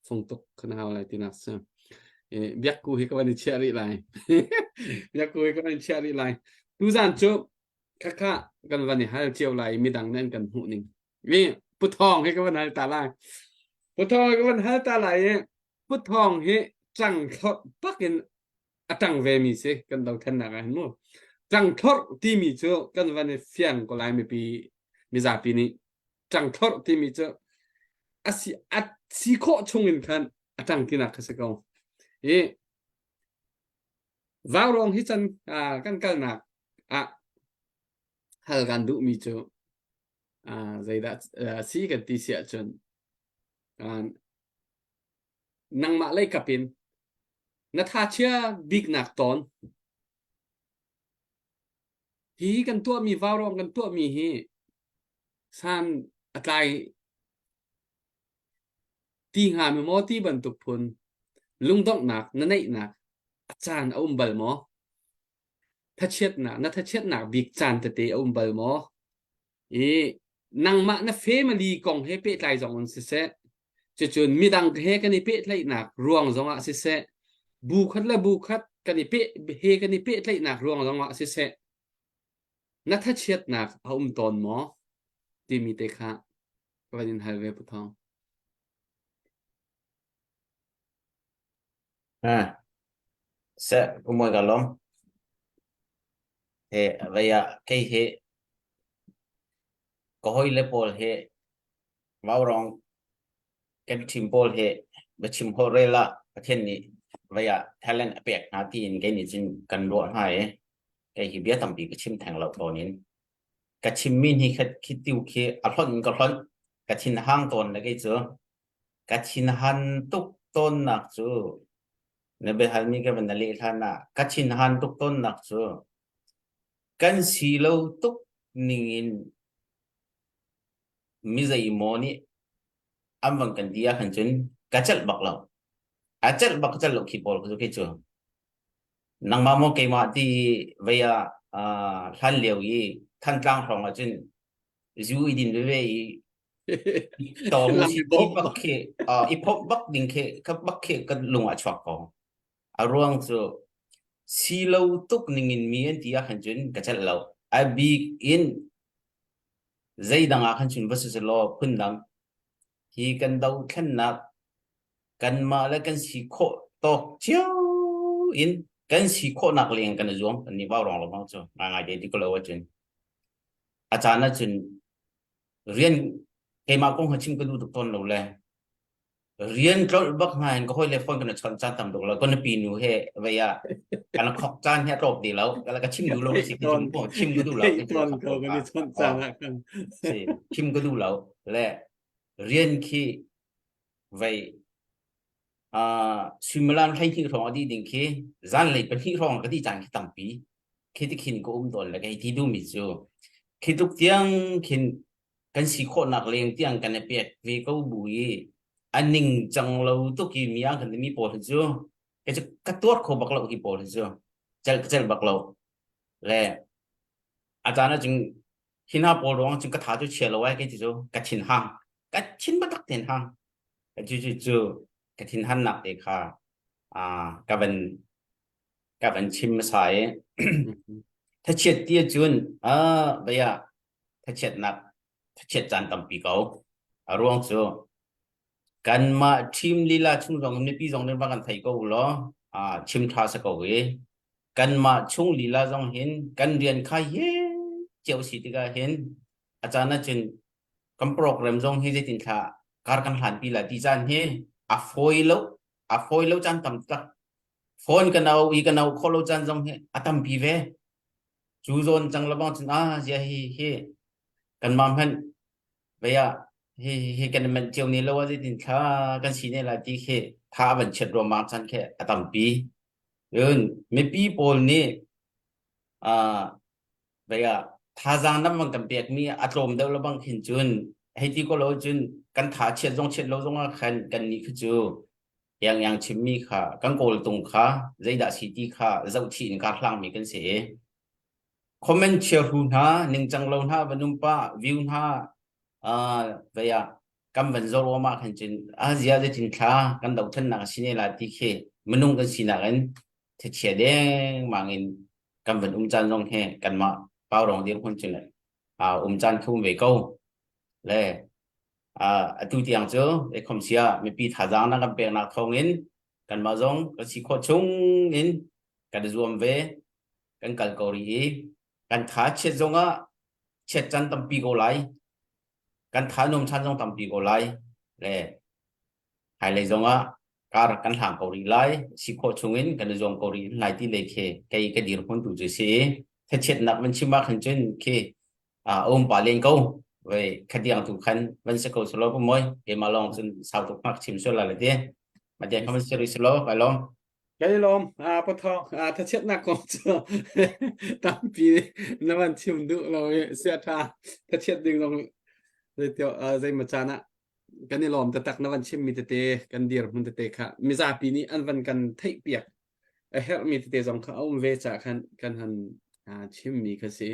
fung tuk kha na hau lai tinak si. Biakku hi ka van i chiah rih lai. Biakku hi ka van i chiah rih lai. Tuzan cu khakha kan van i hal cio lai midang nih an kan hmuh ning. Mi Pu Thawng hi ka van hal ta lai. Pu Thawng hi ka van hal ta lai i Pu Thawng hi cangthlorh bak in a ṭang vemi si kan dothlennak ah hin mu. Cangthlorh timi cu kan van i fiang ko lai mipi mizapi nih cangthlorh timi cu a si a si khawh chung in khan a ṭang tinak kha si ko. I Vaurawng hi can kan kalnak ah hal kan duhmi cu zeidah si kan ti si ahcun nangmah lei kap in na thachia biknak tawn hi kan tuahmi vaurawng kan tuahmi hi san a tlai ti hnga mi maw ti bantuk phun lungdonghnak na neihnak a caan a um bal maw thachiatnak na thachiatnak bik caan tete a um bal maw I nangmah na family kong he pehtlai zong in siseh, cucun midang he kan i pehtlaihnak ruang zongah siseh, bu khat le bu khat kan i peh he kan i pehtlaihnak ruang zongah siseh, na thachiatnak a um tawn maw? timi te kha ka van in hal ve Pu Thawng. Ha. Seh, Pu Mawi ka lawm. He vei ah kei hi ka hawile pawl hi vaurawng kan team pawl hi biachim holhrel ah Pathian nih vei ah talent a pek hna tiin kei nih cun kan ruah hna i kei hi bia tampi ka chim theng lo tawn in ka chimmi hni khat khi tiu khi a hlonh in ka hlonh ka thin hang tawn le kei cu ka thin han tuk tawnnak cu Na biahalmi ka van na leh hlan ah ka thinhan tuk tawnnak cu kan si lo tuk ning in mi zeimaw nih an van kan ti ahkhan cun ka celh bak lo. A celh bak ka celh lo khi pawl cu khi cu. Nangmah maw keimah ti vei ah uh, hlan lio i Thantlang hrawng ah cun zu i din veve i Tawng si ti bak khi i phomh bak ding khi ka bak khi ka lung ah chuak ko. A ruang cu si lo tuk ning in mi an ti ah khan cun ka celh lo. A bik in zeidang ah khan cun va si selaw phundang hi kan dothlennak kanmah le kan si khawh tawk cio in kan si khawhnak leng kan i zuam kan nih vau rong lo bang cu ngai ngai te ti ko lo ahcun a caan ahcun rian keimah kong ha chim ka duh tuk tawn lo le rian tlolh bak hna in ka hawi le phone kan chon caan tam tuk lo kan pi nu he vei ah kan khok caan he tlop ti lo ka chim duh lo si chim ka duh lo chim ka duh lo le rian khi vei suimilam 12 hrawng a dih ding khi zanlei pahnih hrawng ka dih caan khi tampi khi ti khin ka um tawn le kei ti duhmi cu khi tluk tiang khin kan si khawhnak leng tiang kan i pek ve ko bu i a ning cang lo tuk i mi ah kan mi pawl hi cu ka cu ka tuar kho bak lo hi pawl hi cu cel ka cel bak lo le a caan ah cun hi hna pawl ruang cun ka tha cu chia lo ai kei ti cu ka thin hang ka thin batak ten hang cu cu cu ka thinhannak te kha ka van ka van chim hmasa i thachiat ti ahcun bia thachiatnak thachiat caan tampi ko a ruang cu Kanmah team lila chung zong mipi zong nih va kan thei ko law chim tha sa ko i kanmah chung lila zong hin kan rian kha ye cio si tikah hin a caan ahcun kan program zong hi zeitin thla kar kan hlan pi la ti caan hi a fawi lo a fawi lo caan tam tak phone kan au i kan au kho lo caan zong hi a tampi ve cu zawn cang lebang cun a zia hi hi kanmah hmanh vei ah hi hi kan manh cio ni lo ah zeitin thla kan si ne lai ti khi tha a van chiat ruangmang caan khi a tampi cun mipi pawl nih ah vei ah thazaang nam bang kan pekmi a tlawm deuh lebang khin cun hei ti ko lo cun kan tha chiat zong chiat lo zong ah khan kan nih khi cu yang yang chimmi kha kan kawl tung kha zeidah si ti kha zohchih in kar hlangmi kan si i comment chiahru hna ningcang lo hna van um pah view hna uh, vei ah kan van zor ma khan cun a zia zeitin thla kan dohthlennak a si ne la ti khi minung kan sinak in thachia deng mang in kan van um caan zong he kanmah paurong dirhmun cun uh, um caan thum ve ko le uh, atu tiang cu ekhom sia mipi thazaang na kan peknak thawng in kanmah zong kan si khawh chung in kan i zuam ve kan kal ko rih i kan tha chiat zong ah chiat caan tampi ko lai kan tha nuam chan zong tampi ko lai le hmailei zong ah kar kan hlang ko rih lai si khawh chung in kan i zuam ko rih lai ti lei khi kei ka dirhmun tu cu si i thachiatnak van chim ah khan cun khi a um pa len ko ve khatiang tu khan van se ko selo pu moi keimah lawng cun sau tuk hmak chim sual la le ti ma tiang khan van si rih selo kai lawm Kai lawm pathawng thachiatnak kong cu tampi na van chim duh lo i sia tha thachiat ding zong zei ma caan ah kan i lawm taktak na van chimmi tete kan dirhmun tete kha mizapi nih an van kan theihpiak a herhmi tete zong kha a um ve caah khan kan han chimmi kha si.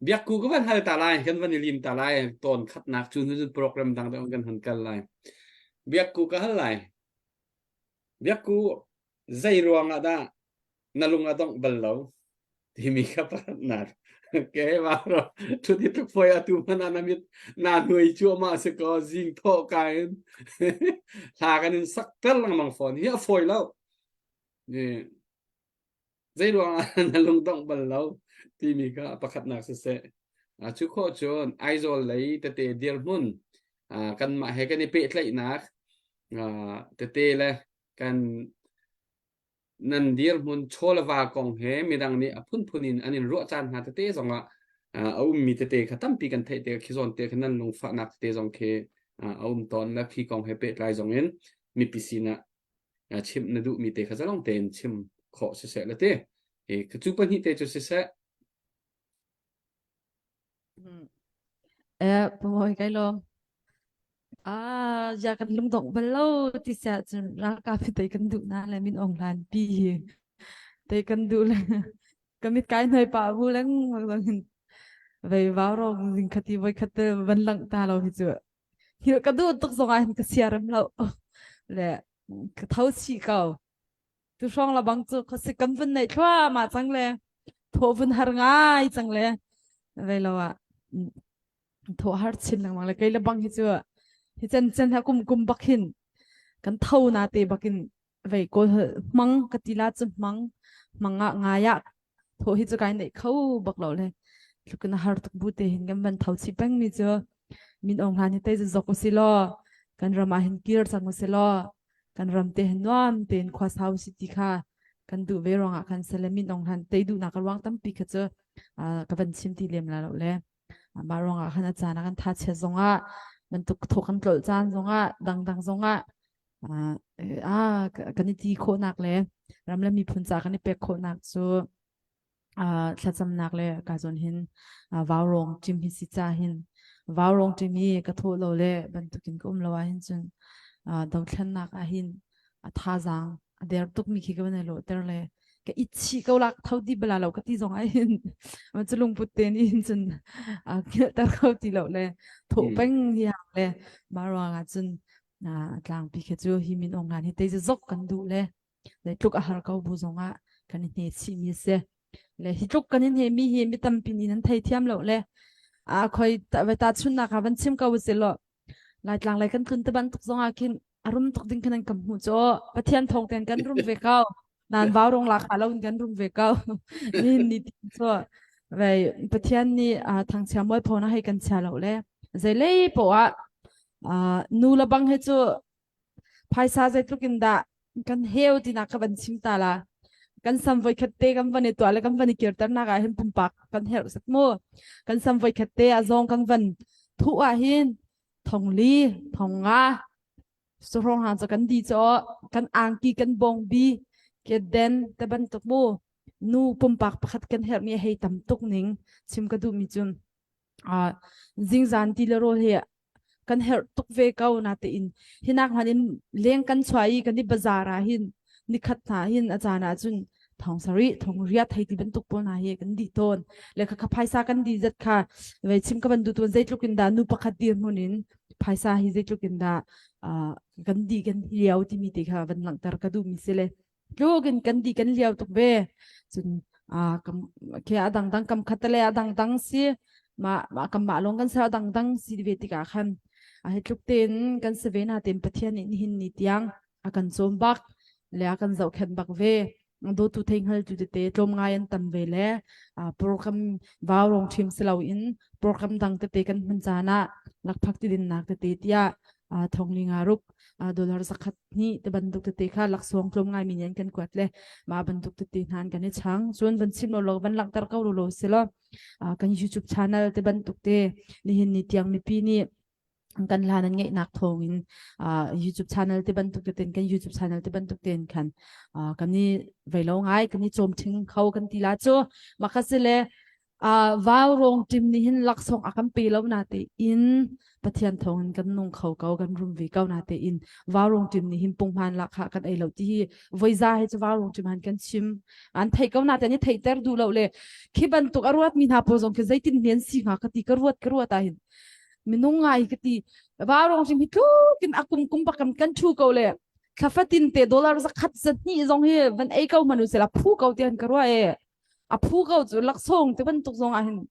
Biakku ka van hal ta lai kan van i lim ta lai tawn khatnak cu hnu cun program dang dang kan han kal lai. Biakku ka hal lai. Biakku zei ruang ah dah na lung a dongh bal lo timi kha pakhatnak ke ma ro thu ti tuk foi atu hmanh ah na mit na hnuai cuahmah si ko zing thawh ka in hla kan in sak ter lengmang fawn hi a fawi lo zei ruang ah na lung dongh bal lo timi kha pakhatnak siseh cu khawh cun Aizawl lei tete dirhmun kanmah he kan i pehtlaihnak tete le kan nan dirhmun chaw le va kong he midang nih a phunphun in an in ruah caan hna tete zongah a ummi tete kha tampi kan theih te khi zawn te kha nan lungfahnak tete zong khi a um tawn le khi kong he pehtlai zong in mipi sinah chimh na duhmi te kha zalong tein chim khawh siseh le te cu pahnih te cu siseh Eh, pamoy kai lom. Ah, ya kan lungdong bal lo ti sia cun ralkap hi tei kan duh na le min ong hlan pi hi tei kan duh le kamit kai hnoi pa bu leng bang hin vei vau rong zing khati voi khat te van lang ta lo hi chu hi ka duh tuk zong ah hin ka siarem lo le ka tho chi ko tu hrawng la bang cu khuasik kan vun neih thluahmah cang le thawh vun har ngai cang le vei lo ah thawh har chin lengmang le kei le bang hi cu hi chan chan ha kum kum bak hin kan tho na te bakin vei kawl hmang ka ti la cu hmang hmang ah ngai ah thawh hi cu kai neih kho bak lo le tlukin a har tuk bu te hin kan van tho chi peng mi cu min ong hlan hi tei zok usi law kan ram ah hin kir cang usi law kan ram te hin nuam tein khua sau si ti kha kan duh ve ruangah khan sele min ong hlan tei duhnak ruang tampi kha cu ka van chim ti lem la lo le mah ruangah khan a caan ah kan tha chia zongah bantuk thawk kan tlolh caan zongah dangdang zongah ah kan i ti khawhnak le ram le miphun ca kan i pek khawhnak cu thlacamnak le ka zawn hin vaurawng ṭim hi si ca hin vaurawng ṭim hi ka thawh lo le bantukin ka um lo ah hin cun dothlennak ah hin a thazaang a der tuk mi khi ka van i lawhter le ka i chih ko lak tho ti bala lo ka ti zong ah hin cu lungput te nih hin cun hngilhter kho ti lo le thawh peng hi hang le mah ruangah cun tlangpi khi cu hi min ong ngan hi te zok kan duh le zeitluk a har ko bu zongah kan i hne chih mi si le hi tluk kan i hne mi hi mi tampi nih nan thei thiam lo le a khoi ta chunnak ha van chim ko si lo laitlang lai kan tlun te bantuk zongah khin. A rum tuk ding khan an kan hmuh cu. Pathian thawng ten kan rum ve ko. Nan vau rong la kha lo in kan rum ve ko. Nihin ni ti cu vei Pathian nih thangchia mualpho na hei kan chia lo le zeilei poah ah nu le bang he cu phaisa zeitluk in dah kan heu tinak ka van chim ta la. Kan sam voikhat te kan van i tuah le kan van i kirter nak ah hin pumpak kan herh sat mu. Kan sam voikhat te a zawng kan van thuh ah hin thong li thong nga suhrong hang cu kan di cho kan angki kan bong bi ke den te bantuk mu nu pumpak pakhat kan herh mi hei tam tuk ning chim ka duh mi cun a zingzan ti le rawl hi kan herh tuk ve ko na te in hinak hman in leng kan chuai i kan i bazar ah hin nikhat hna hin a caan ah cun thong sarih thong riat hei ti bantuk pawl hna hi kan dih tawn le kha kha phaisa kan dih zat kha vei chim ka van duh tuan zeitluk in dah nu pakhat dirhmun in phaisa hi zeitluk in dah kan dih kan liao timi te kha van langhter ka duh mi si le tluk in kan dih kan liao tuk ve cun kam khi a dangdang kam khat le a dangdang si ma ma kam ma long kan sa dangdang si ve tikah khan a hi tluk ten kan se ve na ten pathian nih nihin ni tiang a kan cawm bak le a kan zohkhenh bak ve dawtu thei hngaltu tete tlawm ngai an tam ve le program vau rong ṭhim si loin program dang tete kan hman caan ah lakphak ti dinnak tete tiah thong li nga ruk dollar zakhat hnih te bantuk tete kha laksawng tlawm ngai mi nih an kan kuat le mah bantuk tete hna an kan i chang cun van chim lo lo van langhter ko lo lo si lo kan YouTube channel te bantuk te nihin ni tiang mipi nih kan hlan an ngeihnak thawngin YouTube channel te bantuk tein kan YouTube channel te bantuk tein khan kan i veilo ngai kan i cawm thing kho kan ti la cu makasile vau rong tim nih hin laksawng a kan pe lo na te in pathian thawngin kan nung kho ko kan rum ve ko na te in vau rong tim nih hin punghman lak kha kan ei lo ti hi voiza he cu vau rong tim han kan chim an theih ko na te ni theihter duh lo le khi bantuk a ruat mi hna pawl zong khi zeitin men si hnga ka ti ka ruat ka ruat ah hin minung ngai ka ti varong hrim hi tlukin a kum kum bakam kan thu ko le thlafatin te dollar zakhat zahnih zong hi van ei ko manu sela phu ko tian ka ruwa e a phu ko chu laksong te bantuk zong ah hin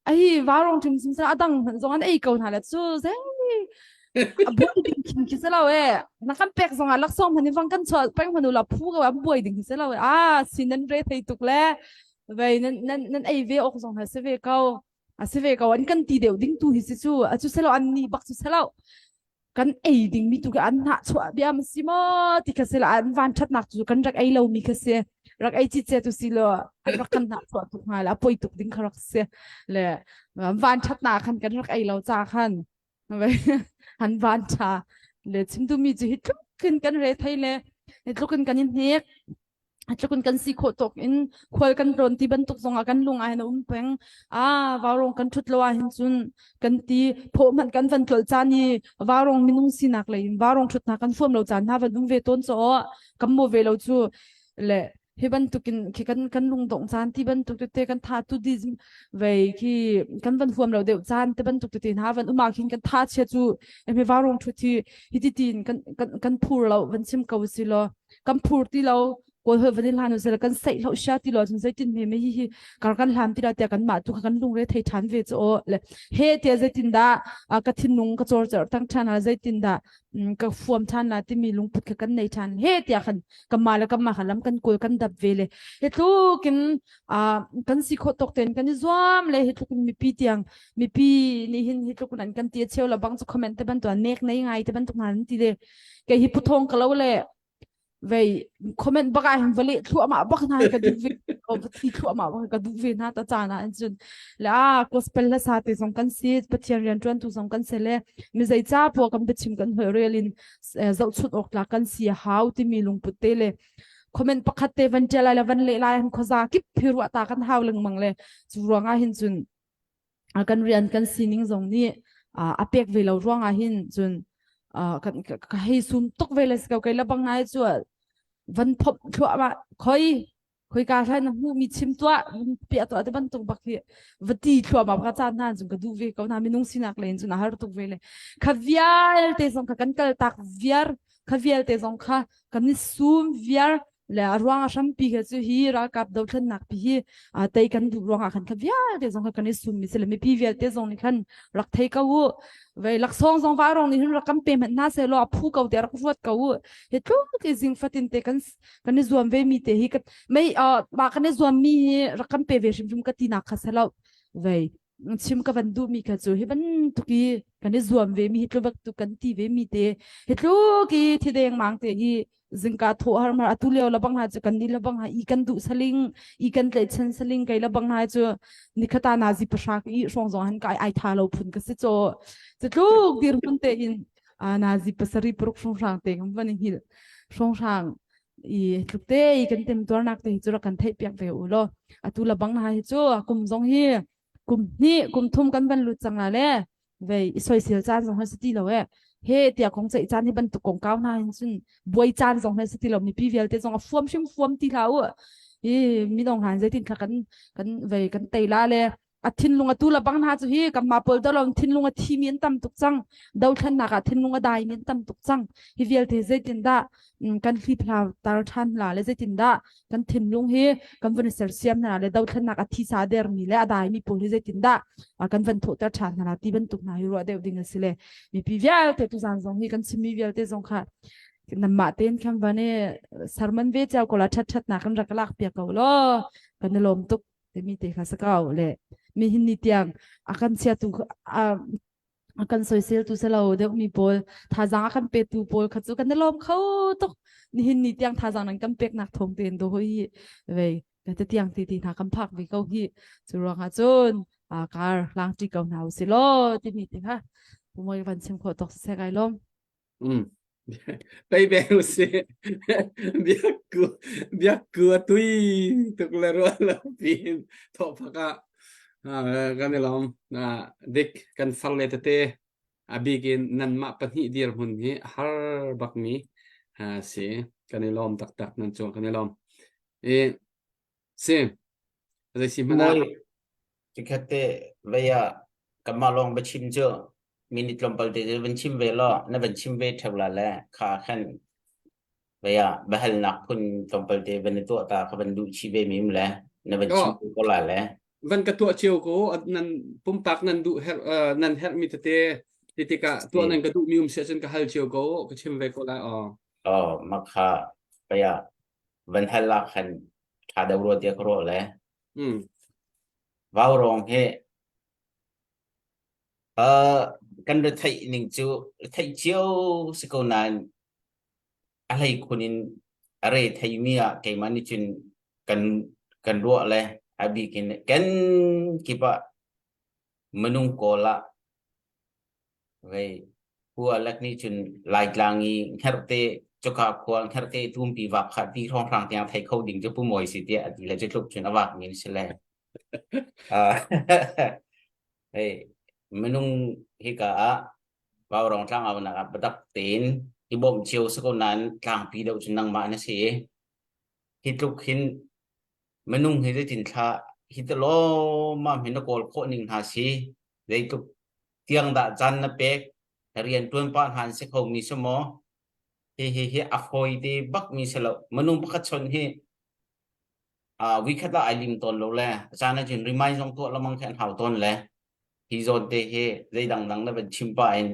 ai varong hrim sim sa adang hman zong an ei ko hna le chu zei a buai ding khin khi selo e na kan pek zong ah laksong hman in fang kan chuah peng manu la phu ko an buai ding khi selo e a sin nan re thei tuk le vei nan nan nan ei ve ok zong ha se ve ko A si ve ko an kan ti deuh ding tu hi si cu a cu selo an ni bak cu selo kan ei ding mi tu ka an hnah chuah bia ma si maw ti kha sila an van thatnak cu kan rak ei lo mi kha si rak ei chi che tu si lo an rak kan hnah chuah tuk hnga la poi tuk ding kha rak si le van thatnak khan kan rak ei lo cha khan an van tha le chim tu mi cu hi tluk in kan re thei le hi tluk in kan in hnek tlukun kan si khawh tawk in khual kan tlawn ti bantuk zongah kan lung ah hin a um peng a vaurong kan thut lo ah hin cun kan ti phawh hmanh kan van tlolh caan i vaurong minung sinak lei in vaurong thutnak kan fuam lo caan hna van um ve tawn caw kan mo ve lo cu le hi bantukin khi kan kan lungdongh caan ti bantuk tete kan tha tu di vei khi kan van huam lo deuh caan te bantuk tete hna van uma khin kan tha chia cu emi vaurong thut hi hi ti tin kan kan kan phur lo van chim ko si lo kan phur ti lo kawl holh van i hlan usila kan saih hlo sia ti lo cun zeitin me me hi hi kar kan hlam ti lo tiah kan mah tu kha kan lungre thei ṭhan ve chu aw le he tia zeitin dah ka thinlung ka cawr cer tang ṭhan ha zeitin dah ka fuam ṭhan la timi lungput kha kan nei ṭhan he tiah khan kan mah le kan mah kha lam kan kawl kan dap ve le hi tlukin kan si khawh tawk ten kan i zuam le hi tlukin mipi tiang mipi nih hin hi tlukin an kan ti a cheu la bang chu comment te bantu nek nei ngai te bantuk hna an ti le kei hi puthong ka lo le vei comment bak ah hin vale thluahmah bak hna ka duh ve ko thi thluahmah bak ka duh ve hna ta caan ah cun le a gospel hla sa te zong kan si pathian rian tuan tu zong kan si le mi zei ca po kan biachim kan hoi rel in zohchun awk tlak kan si hau timi lungput te le comment pakhat te van ṭial lai le van leh lai han khoza kip phi ruah ta kan hau lengmang le cu ruangah hin cun kan rian kan sining zong nih a pek ve lo ruangah hin cun kan ka hei sum tuk ve le si ko kei la bang ngai cu van phomh thluahmah khoi khoi ka hlan na hmuh mi chim tuah piah tuah te bantuk bak hi va ti thluahmah ka caan hna cun ka duh ve ko na minung sinak len cun a har tuk ve le kha vialte zong kha kan kal tak viar kha vialte zong kha kan i sum viar. Le a ruang a hrampi kha cu hi ralkap dothlennak pi hi tei kan duh ruangah khan kha vialte zong kha kan i sum mi si le mipi vialte zong nih khan rak thei ko u. Vei laksawng zong vaurong nih hin rak kan pe hmanh hna seh law a phu ko te rak ruat ko u. Hi tluk i zing fatin te kan kan i zuam ve mi te hi mei mah kan i zuam mi hi rak kan pe ve hrimhrim ka ti nak kha se lo. Vei chim ka van duh mi kha cu hi bantuk i kan i zuam ve mi hi tluk tu kan ti ve mi te hi tluk i thi deng mang te hi zingka thawh har mar atu lio la bang ha cu kan ni la bang ha i kan duh saling i kan tlaihchan saling kai la bang ha cu nikhata nazi pahra i hrawng zong han kai ai tha lo phun ka si cho cu tluk dir hun te in nazi pasari paruk hrawng hrang te kan van hil hrawng hrang i tluk te i kan tem tuarnak te hi cu rak kan theih piak ve u law atu la bang ha hi cu kum zong hi kum hnih kum thum kan van lut cang la le vei i soisel caan zong hi si ti lo e he tiah kong ceih caan hi bantuk kong kau hna hin cun buai caan zong hi si ti lo mipi vialte zong a fuam hrim fuam ti hlah u i minong han zeitin thla kan kan vei kan tei la le a thinlung a tu la bang hna cu hi kan ma pawl do lo thinlung a thi mi an tam tuk cang dothlennak ah thinlung a dai mi an tam tuk cang hi vialte zeitin dah kan hlip hlau tar ṭhan hna le zeitindah kan thinlung hi kan van i sersiam hna le dothlennak a thisa dermi le a daimi pawl hi zeitindah kan van thawhter ṭhan hna ti bantuk hna hi ruah deuh ding a si le mipi vialte tuzan zong hi kan chimmi vialte zong kha nanmah tein khan van i sermon ve cio ko la ṭhat ṭhatnak kan rak lak piak ko law kan i lawm tuk timi te kha si ko le mi hin ni tiang a kan chiatu a kan soisel tu selo deuh mi pawl thazaang a kan petu pawl kha cu kan i lawm kho tuk nihin ni tiang thazaang nan kan peknak thawng tein do hoi vei ka te tiang ti ti hna kan phak ve ko hi cu ruangah cun a kar lang ṭi ko hna usi law timi te kha pumoi van chim khawh tok se kai lawm Mm. Tei beng usih. Biakku biakku a tui tuk le ruah lo piin thawhphak ah kan i lawm. Dik kan far le tete a bik in nanmah pahnih dirhmun hi a har bakmi si. Kan i lawm taktak nan cung kan i lawm. I si zei si hmanh ah Mawi cikhat te vei ah kanmah lawng biachim cu minute tlawmpal te van chim ve law na van chim ve ṭheo la le kha khan vei ah biahalnak phun tlawmpal te van i tuah ta kha van duh chih ve mi um le na van chim ve ko la le van ka tuah cio ko nan pumpak nan duh her nan herh mi tete ti tikah tuah nan ka duh mi um si ahcun ka hal cio ko ka chim ve ko lai aw oh makha vei ah van hal ah khan ṭha deuh rua tiah ka ruah le mm. Vaurawng hi uh, kan retheih ning cu theih cio si ko nain a hlei khun in a re theimi ah keimah nih cun kan kan ruah le a bik in kan kip ah minung kawl ah Vei khua lek nih cun Laitlang i hngerhte cuka khua hngerhte tumpi vak kha ti hrawnghrang tiang thei kho ding cu Pu Mawi si tiah a ti le cu tluk cun a vak mi si le. Uh, hei minung hika ah Vaurawng tlangaunak ah biatak tein i bawmh cio si ko nain tlangpi deuh cu nangmah na si. Hi tluk hin minung hi zeitin thla hi te lawmmam hin na kawl khawh ning hna si. Zeitluk tiang dah caan na pek na rian ṭuan pah hna an si kho mi si maw hi hi hi a fawi te bak mi si lo minung pakhat chon hi uh, vikhat ah ai lim tawn lo le caan ahcun remind zong tuah lamang khi an hau tawn le hi zawn te hi zeidang dang na van chim pah in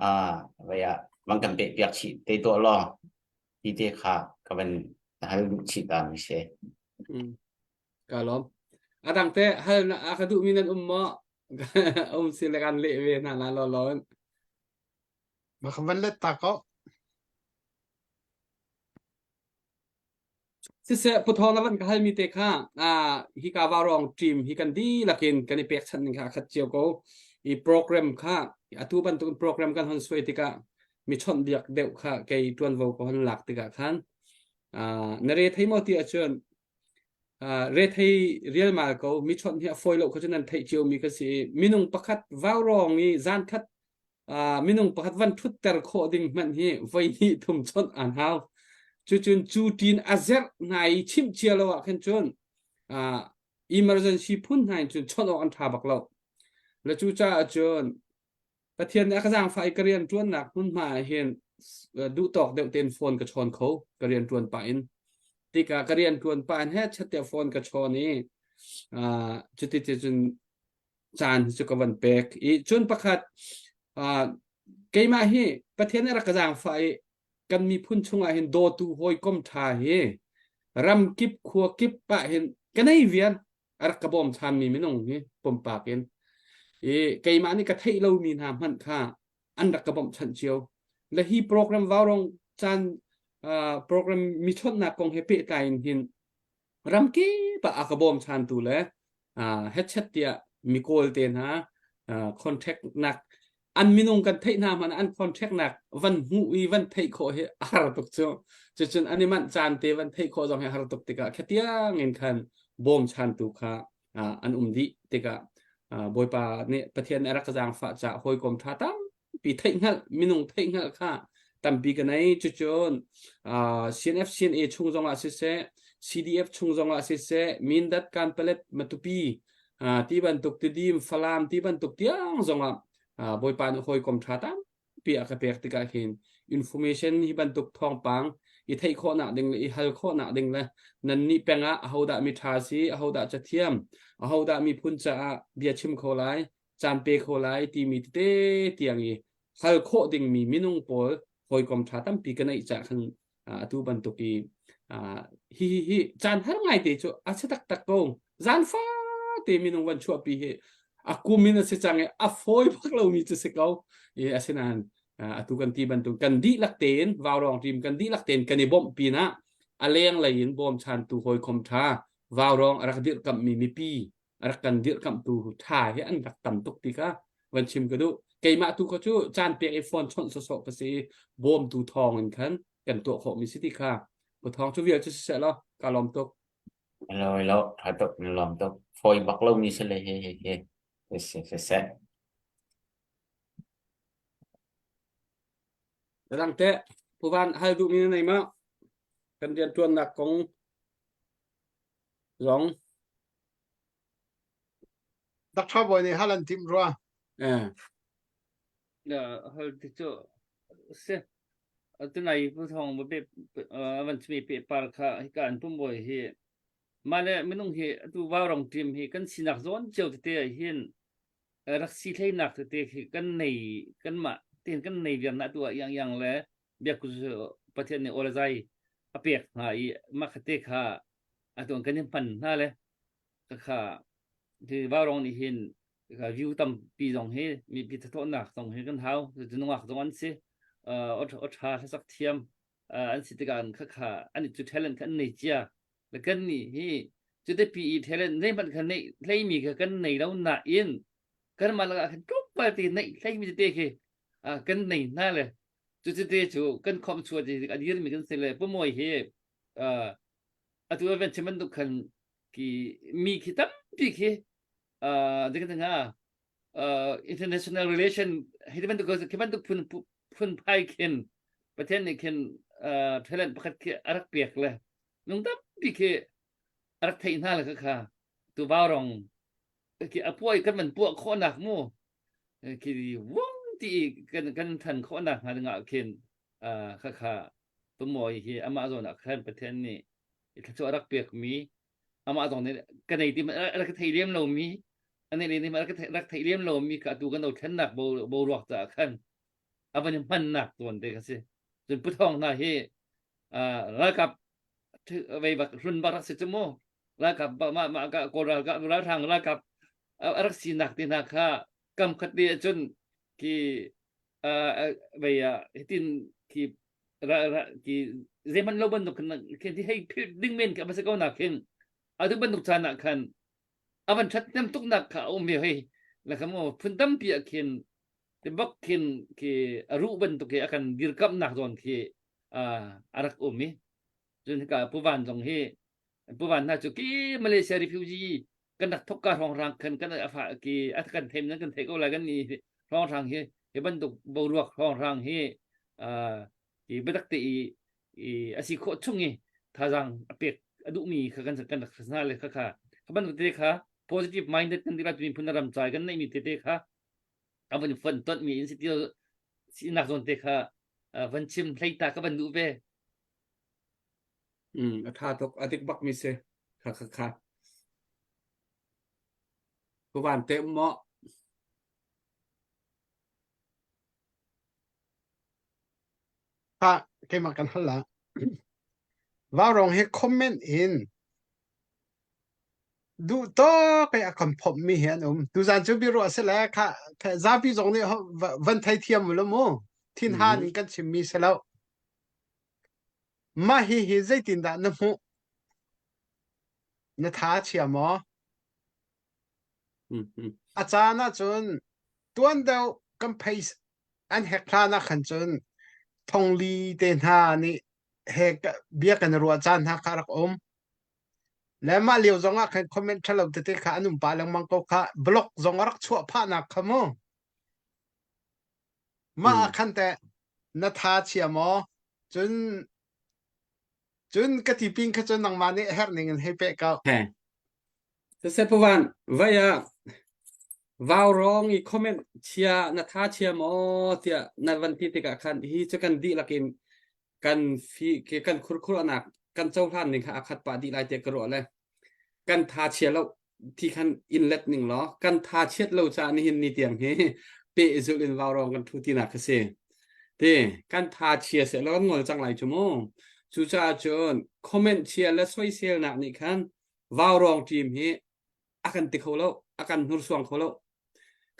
uh, vei ah van kan peh piak chih te tuah law hi te kha ka van hal duh chih ta mi si mm. Ka lawm. A dang te hal na a ka duhmi nan um maw? um si le kan leh ve hna la law law. Ma kan van let ta ko. Siseh puthawng na van ka halmi te kha ah hi ka varong team hi kan dihlak in kan i pekchanh ning kha a khat cio ko. I program kha atu bantuk program kan hon suai tikah mi chawnh biak deuh kha kei tuanvo ka hon lak tikah khan ah na re thei maw ti ahcun Rethei rialmal ko mi chawnh hi a fawi lo kha cu nan theih cio mi ka si i minung pakhat vaurawng i zankhat minung pakhat van ṭhutter khawh ding hmanh hi voi hnih thum chawnh an hau. Cucun cu ṭin a zerh hna i chimh cia lo ah khan cun emergency phun hna in cun chawnh awk an ṭha bak lo. Le cucaah cun Pathian nih a ka zaangfah i ka rianṭuannak hmunhma ah hin duhtawk deuh tein phone ka chawn kho ka rianṭuan pah in. Tikah ka rian ṭuan pa in he chat tiah phone ka chawn i uh, cuti ti cun caan cu ka van pek i cun pakhat uh, keimah hi Pathian nih rak ka zaangfah i kan miphun chungah hin dawtu hawikom ṭha hi ramkip khua kip ah hin ka nei vial a rak ka bawm ṭhanmi minung hi pumpak in i keimah nih ka theih lomi hna hmanh kha an rak ka bawmhchanh cio le hi program vaurong caan uh, program mi chawnhnak kong he pehtlai in hin ramkip ah a ka bawm ṭhantu le uh, headset tiah mi kawl te hna uh, contact nak an minung kan theih hna hmanh an contract nak van hmuh i van theih khawh hi a har tuk cu cucun an i manh caan te van theih khawh zong hi a har tuk tikah khatiang in khan bawm chantu kha an um dih tikah Bawipa nih Pathian nih a rak ka zaangfah caah hawikom ṭha tampi theihhngalh minung theihhngalh kha tampi ka nei cucun CNF CNA chung zongah siseh CDF chung zongah siseh Mindat Kanpalet Matupi ti bantuk Tidim Falam ti bantuk tiang zongah Bawipa nih hawikom ṭha tampi a ka pek tikah hin information hi bantuk thawngpang i theih khawhnak ding le i hal khawhnak ding le nan nih peng ah ahodah mi ṭha si ahodah cathiam ahodah miphun caah bia chim kho lai caan pe kho lai timi tete tiang i hal khawh dingmi minung pawl hawikom ṭha tampi ka neih cah khan atu bantuk i hi hi hi caan har ngai te cu a si taktak ko zan fate minung van chuahpi hi a kum in a si cang i a fawi bak lomi cu si ko i asinain atu kan ti bantuk kan dihlak tein vaurong team kan dihlak tein kan i bawmh pinah a leng lei in bawmchantu hawikom ṭha vaurong a rak dirhkamhmi mipi a rak kan dirhkamhtu ṭha hi an rak tam tuk ti kha van chim ka duh keimah tu kha cu caan pek i phone chawnh sawsawh ka si i bawmtu thawng in khan kan tuah khawhmi si ti kha pu thawng cu vial cu siseh law ka lawm tuk Hello, hello, ṭha tuk, na lawm tuk. Fawi bak lomi si le he he he. Si si si. Dang te pu van hal duhmi na nei ma kan rian ṭuannak kong zong Dr. Bawi nih hal an timh rua. Eh. hal ti cu si tunai pu thong ba pe van chimi pe par kha hika an pum bawi hi mah le minung hi atu vaurong team hi kan sinak zawn cio tete ah hin rak si thleinak tete khi kan nei kan mah ten kan nei viar na tu ah yang yang le biak pathian nih awle zai a pek hna i mah khate kha atu kan in hman hna le kha hi vaurong nih hin view tampi zong hi mipi thathawhnak zong hi kan hau nungak zong an si o tha hlasak thiam an si tikah kha kha an cu talent kha an nei cia le kan nih hi cute pi i talent zeihmanh kha nei hleimi kha kan nei lo nain kan mah lakah khan tlawmpal te neih hleimi tete khi kan nei hna le cu tete cu kan khomh chuah ti a dirmi kan si le pumawi hi atu van chim bantuk khan ki mi khi tampi khi uh kan nga uh international relation hi bantuk khi bantuk phun phun phai khin pathian nih khin uh talent pakhat khi a rak pek le nung tampi khi a rak theih hna le kha kha tu vaurong khi a puai kan man puah khawhnak mu khi wong ti kan kan than khawhnak hnga dingah khin uh kha kha tumawi hi amah zawn ah khan Pathian nih thluachuah a rak pekmi amah zong nih ka nei ti a rak thei lem lomi a nei nih rak rak thei lem lomi kha atu kan dothlennak bo boruak caah khan a van i hmannak tawn te kha si cun puthawng hna hi ralkap vei bak hlun bak rak si cu mu ralkap mah mah ka kawl ralkap ralhrang ralkap a rak sinak te hna kha kam khat te cun khi vei ah hitin khi ra ra ki zeihmanh lo bantuk khin khin hei philh ding men khi a si ko nak khin atu bantuk caan ah khan a van ṭhat hnem tuk nak kha a um ve hei la kha mu phun tampi ah khin ti bak khin khi a ruh bantuk hi a kan dirkamhnak zawn khi a rak um i cun hika Pu Van zong hi Pu Van hna cu ki Malaysia refugee kan rak thok ka hrawnghrang khan kan afa ki a kan them nan kan thei ko lai kan ni hrawnghrang hi hi bantuk boruak hrawnghrang hi i biatak te i i asi khawh chung i thazang a pek a duhmi kha kan kan rak hna le kha kha kha bantuk te kha positive minded kan dira tu phun ram chai kan nei mi te te kha a van fon ton mi in si ti sinak zawn te kha van chim hlei ta ka van duh ve. Mm, a tha tuk a dik bak mi si. Kha kha kha. Ku van te maw? Ha, keimah kan hal la. Vaurong hi comment in duh tawk i a kan phomh mi hi an um. Tuzan cu biaruah si le kha zapi zong nih van thei thiam u law mu. Thinhan in kan chim mi si lo. Mah hi hi zeitindah na hmuh? Na tha chia maw? A caan ahcun tuan deuh kan phei an hek hlan ah khan cun thongli te hna nih he bia kan i ruah caan hna kha rak um. Le mah lio zong ah khan comment ṭhalo tete kha an um pah lengmang ko kha blog zong a rak chuah phahnak kha mu. Mah ah khan teh na tha chia maw? Cun cun ka ti pin kha cun nangmah nih herh ning in hei peh ko. He. Siseh Puvan, vai ah vaurawng i comment chia na tha chia maw tiah na van ti tikah khan hi cu kan dihlak in kan fi ke kan khurkhur anak kan cohlan ning kha a khat pah dih lai tiah ka ruah le kan tha chia lo ti khan in let ning law kan tha chiat lo caah nihin ni tiang hi pe zulh in vaurawng kan thu tinak ka si ti kan tha chia se lo kan ngol cang lai cu mu cucaah cun comment chia le soiselnak nih khan vaurawng team hi a kan ti kho lo a kan hnursuang kho lo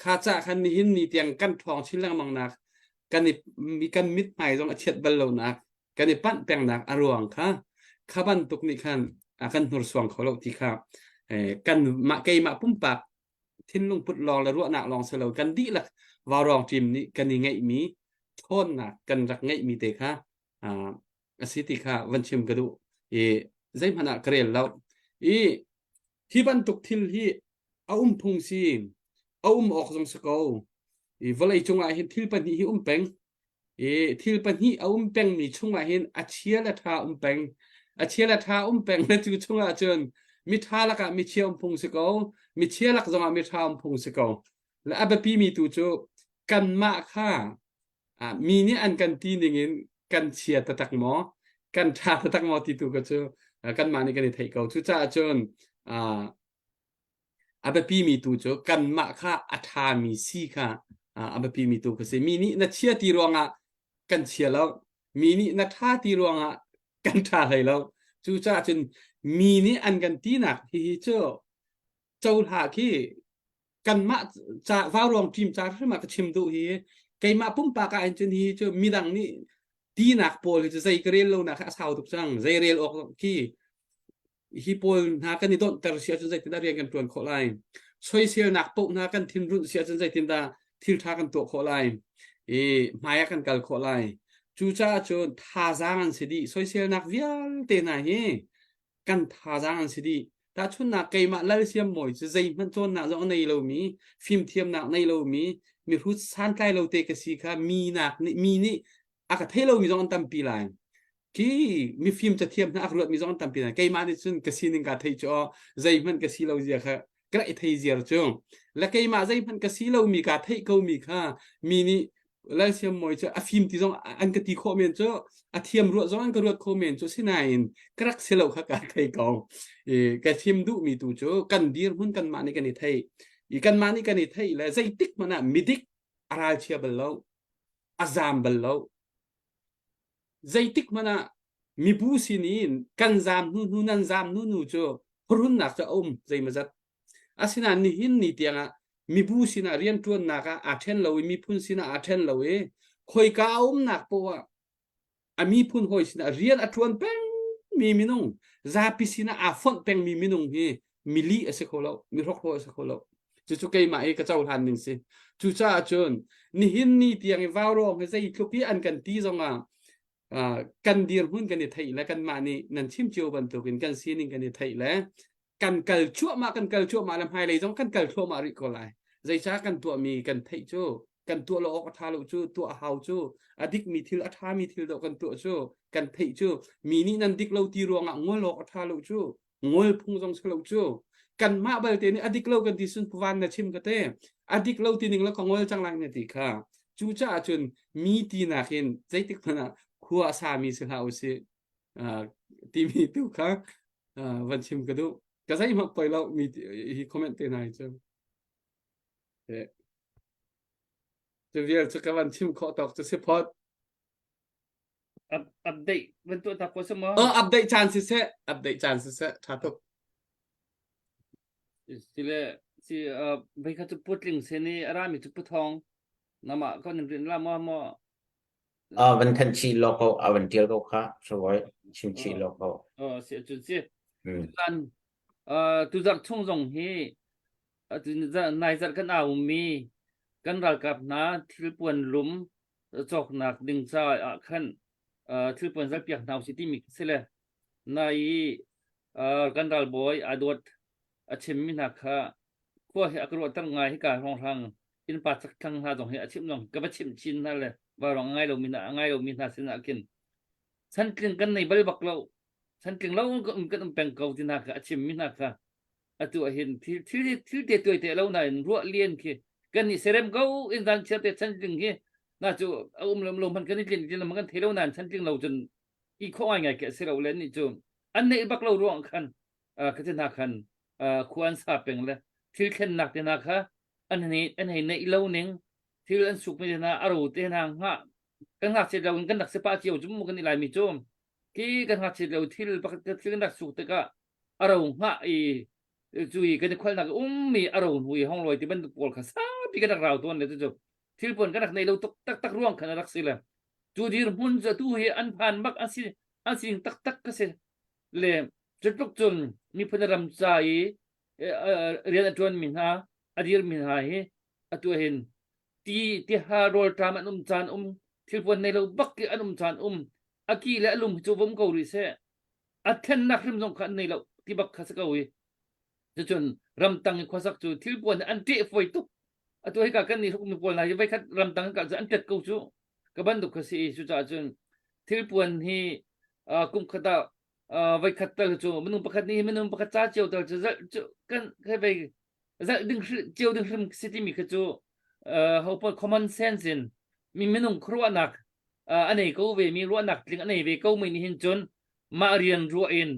kha ca khan nihin ni tiang kan ṭhawng chin lengmang nak kan i kan mithmai zong a chiat bal lo nak kan i panh pengnak a ruang kha kha bantuk nih khan a kan hnursuang kho lo ti kha kan mah keimah pumpak thinlung put lawng le ruahnak lawng si lo kan dihlak vaurawng team nih kan i ngeihmi ṭhawnnak kan rak ngeihmi te kha a si ti kha van chim ka duh i zeihmanh ah ka rel lo i hi bantuk thil hi a um phung si a um awk zong si ko i vawlei cungah hin thil pahnih hi um peng i thil pahnih a um pengmi chungah hin a chia le ṭha um peng a chia le ṭha um peng le cu chungah cun miṭha lakah michia um phung si ko michia lak zongah miṭha um phung si ko le a biapi mi tu cu kanmah kha mi nih an kan ti ningin kan chia taktak maw kan ṭha taktak maw ti tu ka cu kanmah nih kan i theih ko cucaah cun a biapimi tu cu kanmah kha a ṭhami si kha a biapimi tu ka si mi nih na chia ti ruangah kan chia lo mi nih na ṭha ti ruangah kan ṭha hlei lo cucaah cun mi nih an kan tinak hihi cu cohla khi kanmah ca vauruang ṭim ca hrim ah ka chim duh hi keimah pumpak ah hin cun hi cu midang nih tinak pawl hi cu zei ka rel lonak hi a sau tuk cang zei rel awk khi hi pawl hna kan i donhter si ahcun zeitindah rian kan ṭuan khawh lai soiselnak paoh hna kan thinrunh si ahcun zeitindah thil ṭha kan tuah khawh lai i hmai ah kan kal khawh lai cucaah cun thazaang an si dih soiselnak vialte hna hi kan thazaang an si dih tahchunhnak keimah Lal Siam Mawi cu zeihmanh cawnnak zong a nei lomi fimthiamnak nei lomi mihrut santlai lo te ka si kha mi nak nih mi nih a ka thei lomi zong an tampi lai khi mifim cathiam hna a ka ruatmi zong an tampi lai keimah nih cun ka sining ka thei cu aw zeihmanh ka si lo zia kha ka rak i thei ziar cu le keimah zeihmanh ka si lomi ka theih komi kha mi nih Lal Siam Mawi cu a fim ti zong an ka ti khawh men cu a thiam ruah zong an ka ruat kho men cu sinain ka rak si lo kha ka thei ko i ka chim duhmi tu cu kan dirhmun kanmah nih kan i thei i kanmah nih kan i theih le zeitik hmanh ah midik a ralchia bal lo a zaam bal lo zeitik hmanh ah mibu sin in kan zaam hnu hnu nan zaam hnu hnu cu phurhunnak cu a um zeimazat asinain nihin ni tiangah mibu sinah rianṭuannak ah aa ṭhen lo i miphun sinah aa ṭhen lo i khoika a umnak poah ah a miphun hawi sinah rian a ṭuan pengmi minung zapi sinah aa fonh pengmi minung hi mili a si kho lo mi hrokhrawl a si kho lo cucu keimah i ka cohlan ning si cucaah cun nihin ni tiang i vaurawng hi zeitluk i an kan ti zongah kan dirhmun kan i theih le kanmah nih nan chim cio bantukin kan sining kan i theih le kan kal cuahmah kan kal cuahmah le hmailei zong kan kal thluahmah rih ko lai zeicah kan tuahmi kan theih cu kan tuah lo awk a ṭha lo cu tuah a hau cu a dikmi thil a ṭhami thil dawh kan tuah cu kan theih cu mi nih nan dik lo ti ruangah ngol awk a ṭha lo cu ngol phung zong si lo cu kanmah balte nih a dik lo kan ti sun van na chim ka te a dik lo ti ning la ka ngol cang lai na ti kha cucaah cun mi tinak in zeitik hmanh ah khua a sami si hlah usih. Uh, timi tu kha uh, van chim ka duh. Ka zeihmanh poi lo mi hi comment te hna hi cu. Eh. Cu vial cu ka van chim khawh tawk cu si phot. Up, update van tuah ta ko sama. Oh, update caan si seh. Update caan si seh. Tha tuk. Sile si uh, vei kha cu putling se ni arami cu puthong nama ko nin rin la mo mo Uh, van than chi lo ko a van tial ko kha sawai chim chi lo ko. Oh, si cun si. Mm. Tuzan uh, tuzarh chung zong hi nai zarh kan aumi kan ralkap hna thilpuan lum cawknak ding caah khan thilpuan zalpiak hna usih timi si le nai i kan ralbawi aa dawt a chimmi hna kha khua hi a ka ruahter ngai hika hrawnghrang innpa chakthlang hna zong hi a chimh zong ka va chimh chin hna le vauruang a ngai lomi hna a ngai lomi hna sinah khin chantling kan nei bal bak lo chantling lo kan um peng ko ti hna kha a chimmi hna kha atu ah hin thil thil thil te tuai te lo nain ruah lian khi kan ni serem ko in zan chiar te chantling hi na cu a um lo lo man kan i tlin tlin lo kan thei lo nain chantling lo cun i kho ngai ngai ke si lo le ni cu an neih bak lo ruang khan ka ti hna khan khua an sa peng le thil thlennak te hna kha an hei an hei neih lo ning thil an suk mi te hna a ro te hna ngah kan ngakchiat lo in kan rak si pah cio cu mu kan i lai mi cu khi kan ngakchiat lo thil pakhat thil kan rak suk tikah a ro hngah i cu i kan i khualnak ummi a ro hnu i hong lawi ti bantuk pawl kha saupi kan rak rau tawn le cucu thilpuan kan rak nei lo tuk taktak ruang khan a rak si le cu dirhmun cu atu hi an phan bak an si an sining taktak ka si le cutluk cun miphun ram ca i rian a ṭuanmi hna a dirmi hna hi atu hin ti ti ha rawlṭam an um caan um thilpuan nei lo bak i an um caan um a ki le a lum hi cu vom ko rih seh a thlennak hrim zong kha an nei lo ti bak kha si ko i cucun ramtang i khuasak cu thilpuan an ṭeh fawi tuk atu hika kan nih hrukmi pawl hna hi voikhat ramtang kal cu an ṭet ko cu ka bantuk kha si i cucaah cun thilpuan hi kum khat ah voikhat tal cu minung pakhat nih minung pakhat ca cio tal cu zalh cu kan hei vei zalh ding cio ding hrim si timi kha cu ho pawl common sense in mi minung khuaruahnak a nei ko ve mi ruahnak tling a nei ve ko mi nih hin cun mah rian ruah in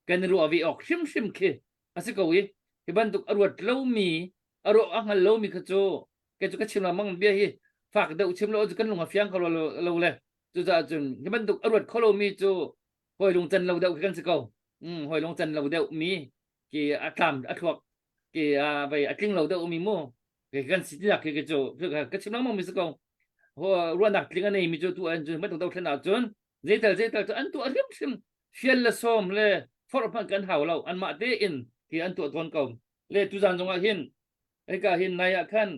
kan i ruah ve awk hrimhrim khi a si ko i hi bantuk a ruat lomi a ruah a hngal lomi kha cu kei cu ka chim lengmang bia hi fak deuh chim lo cu kan lung a fiang kho lo lo le cucaah cun hi bantuk a ruat kho lomi cu hawi lung can lo deuh khi kan si ko mm hawi lung can lo deuh mi ki a tlam a thluak ki a vei a tling lo deuh mi mu kan si tinak khi cu ka chim lengmang mi si ko ruahnak tling a nei mi cu tu an cu bantuk dothlen ahcun zeital zeital cu an tuah hrimhrim fial le sawm le forh hmanh kan hau lo anmah tein hi an tuah tawn ko le tuzan zong ah hin hika hin nai ah khan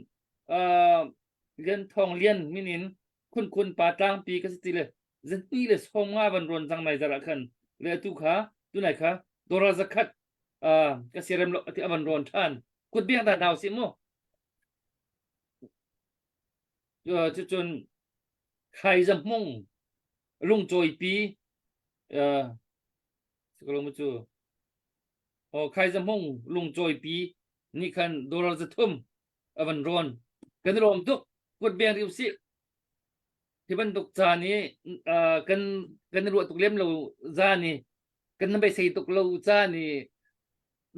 lian thong lian min in khun khun pa tlangpi ka si ti le zahni le sawm nga van rawn cang nai zar ah khan le tu kha tunai kha dora zakhat ka siarem lo ati avan rawn than kut biang ta hna usih mu cucun khai hmung lungcawipi sikolo cu o khai hmung lungcawipi nih khan dollar 300 avan rawn kan i lawm tuk kut beng ri usih hi bantuk caan i kan kan i ruah tuk lem lo zan i kan beisei tuk lo caan i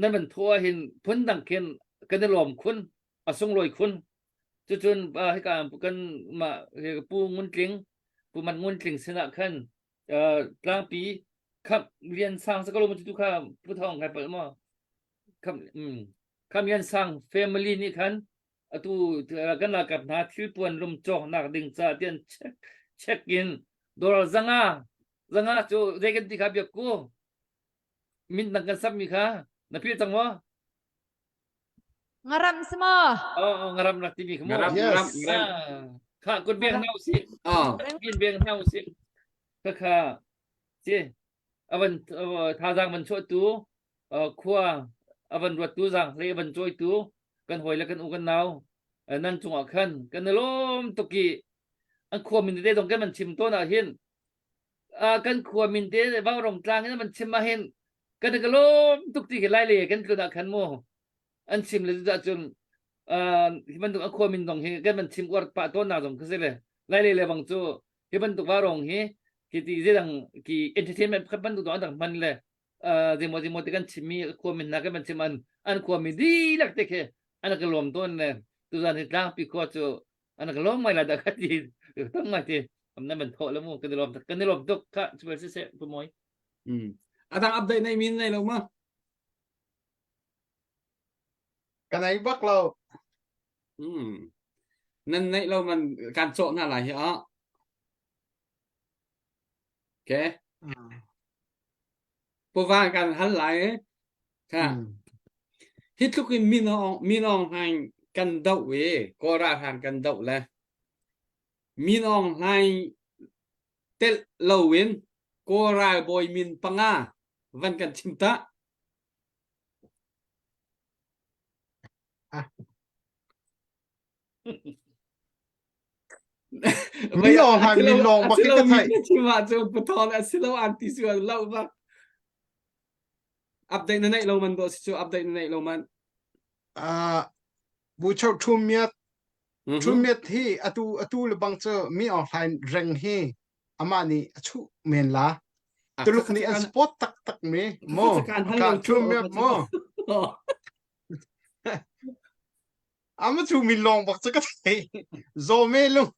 nan van thawh ahhin phundang khin kan i lawm khun a sunglawi khun cucun hika kan mah pu Ngun Tling pu Man Ngun Tling sinah khan tlangpi Khamh Lian Sang sa ko lo tu kha pu Thawng kai palh maw Khamh Khamh Lian Sang family nih khan atu kan ralkap hna thilpuan lum cawknak ding ca tian check check in dollar zanga zanga cu zei kan ti kha biak ku min dang kan sap mi kha na phil cang maw Ngaram si maw? Oh, ngaram rak timi kha maw? Ngaram, Yes. ngaram, ngaram. Kha kut beng hna usih. Ah. Kut beng hna usih. Kha kha si avan thazang van chuahtu khua avan ruattu zang hlei avan cawitu kan hawi le kan u kan nau nan cungah khan kan i lawm tuk i an khua min te zong kan van chim tawn ah hin kan khua min te Vaurawng tlang in van chim ah hin kan i lawm tuk ti khi lai le kan tlun ah khan mu an chim le cucah cun hi bantuk a khua min zong hi kan van chim uar pah tawn nak zong khi si le lai le le bang cu hi bantuk vaurawng hi Khi ti zeidang ki entertainment khat bantuk dong an rak hman le zeimaw zeimaw te kan chimmi khuami hna kan van chim an an khuami dihlak te khi an ka lawm tawn le tuzan hi tlangpi khua cu an ka lawm ngai la dah ka ti tam ngai ti nan van thawh le mu kan i lawm kan i lawm tuk kha chual si seh pu moi Mm. Adang update nei min nei lo ma? Ka nei bak lo. Mm. Nan neih lo man kan cawh hna lai hi a. Okay. Puva kan hal lai kha. Hi tluk in min aung min aung hlaing kan doh i Kawl ralhrang kan doh le Min Aung Hlaing telh loin Kawl ralbawi min panga van kan chim ta. Min Aung Hlaing min lawng bak ka theih. Chim ahcun pathawn a si lo an ti sual lo bak. Update na neih lo man bo si cu update na neih lo man. Ah Bu Chau Thum Miat Thum Miat hi atu atu le bang cu Mi Aung Hlaing reng hi amah nih a chuh men la. Tuluk nih an support tak tak mi mo. Ka Thum Miat mo. Ama cu min lawng bak cu ka thei. Zaw me lung.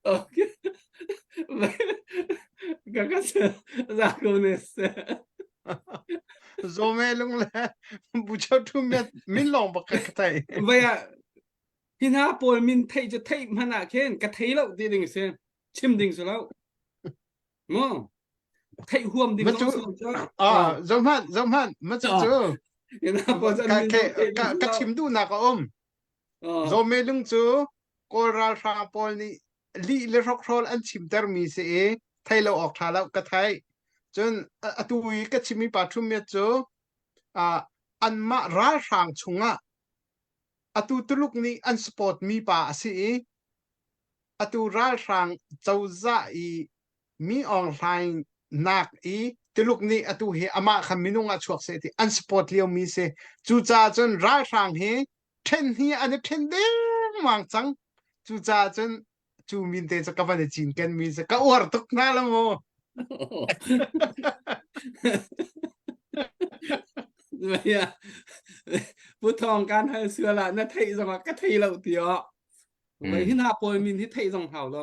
Okay. Ka ka za ko ne se. Zaw me lung le bu chau thu met min lawng bak ka thei. Vaya hi hna pawl min theih cu theih hmanh ah khin ka thei lo ti ding si. Chim ding si lo. Mu theih huam ding zong si cu. Ah, zohmanh, zohmanh, ma cu cu. Ka ka chim duhnak a um. Zawme lung cu Kawl ralhrang pawl nih lih le hrokhrawl an chimtermi si i thei lo awk ṭha lo ka theih. Cun atu i ka chimmi pa Ṭhummiat cu uh, anmah ralhrang chungah atu Tuluk nih an support mi pa a si i atu ralhrang cozah i Mi Aung Hlaing nak i Tuluk nih atu hi amah kha minung ah chuak seh ti an support liomi si. Cucaah cun ralhrang hi ṭhen hi an i ṭhen dengmang cang. Cucaah cun cu min te cu ka van i cinken mi si. Ka uar tuk hna la mu. Maya, Pu Thawng kan hal sual ah na theih zong ah ka thei lo ti aw. Vai hin ha pawl min hi theih zong hau lo.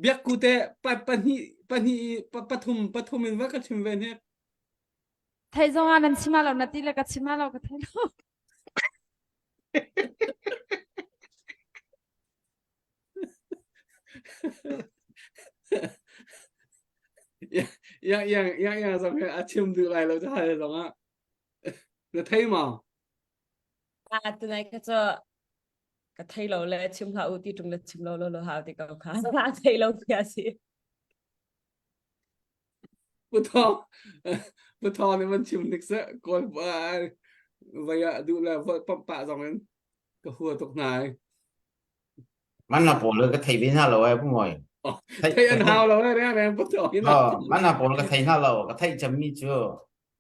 Biakku te pa pahnih pahnih pathum pathum in va ka chim ve hnek. Thei zong ah nan chim lo na ti le ka chim lo ka thei lo. Yang yang yang yang zong he a chim duh lai lo cha zong ah. Na thei ma? Ah tunai ka cu ka thei lo le chim hlah u ti ṭung le chim lo lo lo hau ti ko kha a thei lo ti a si. Pu Thawng Pu Thawng nih van chim nik seh kawl vai ah duh le voih pamh pah zong in ka hua tuk hna ai. Man na pawl ka thei ve hna lo ai pu moi. Thei an hau lo re re pu Thawng hin. Man na pawl ka thei hna lo ka theih cemmi cu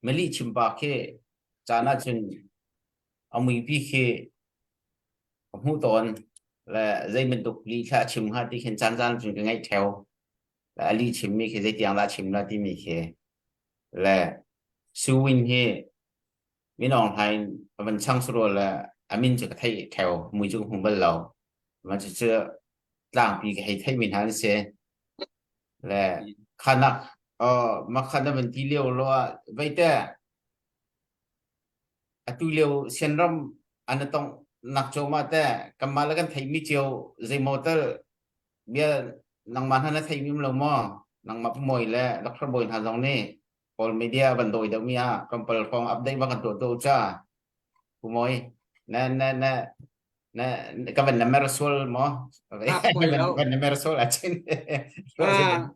meli chimpa khi caan ah cun a muipi khi ka hmuh tawn le zei bantuk li thla a chim hnga ti khin caan caan cun ka ngaih theo le a li chimmi khi zeitiang dah chim la timi khi le Suwin hi Min Aung Hlaing a van chang surual le a min cu ka theih theo mui cu ka hmu bal lo ma cu cu tlangpi ka hei theih mi hna an si le khanak uh, makhan a van ti lio lo ah veite Atu lio Sianram an i tongh nak cuahmah teh kanmah le kan theihmi cio zeimaw tal bia nangmah hna na theihmi um lo maw? Nangmah Pu Mawi le Dr. Bawi hna zong nih Kawl media van dawi deuhmi ah tlawmpal hrawng update va kan tuah tuah u ca. Pu Mawi, na na na na ka van na mer sual maw? Ah, poi lo. Van na mer sual ahcun. Ah.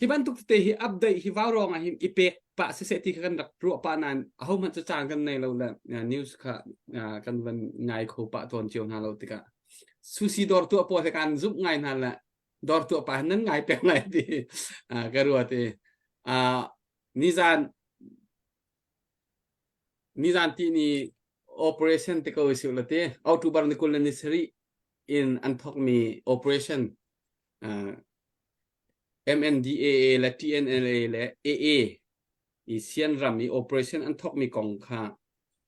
Hi bantuk tete hi update hi vaurawng ah hin i pek pah siseh ti kha kan rak ruah pah nain ahohmanh cu caan kan nei lo le news kha kan van ngai kho pah tawn cio hna lo tikah sushi dawr tuah pawl he kan zumh ngai hna le dawr tuah pah nan ngai peng lai ti ka ruat i nizan nizan ti ni. operation te ko si la te October ni kul le ni sarih in an thokmi operation uh, MNDAA le TNLA le AA i Sian ram i operation an thokmi kong kha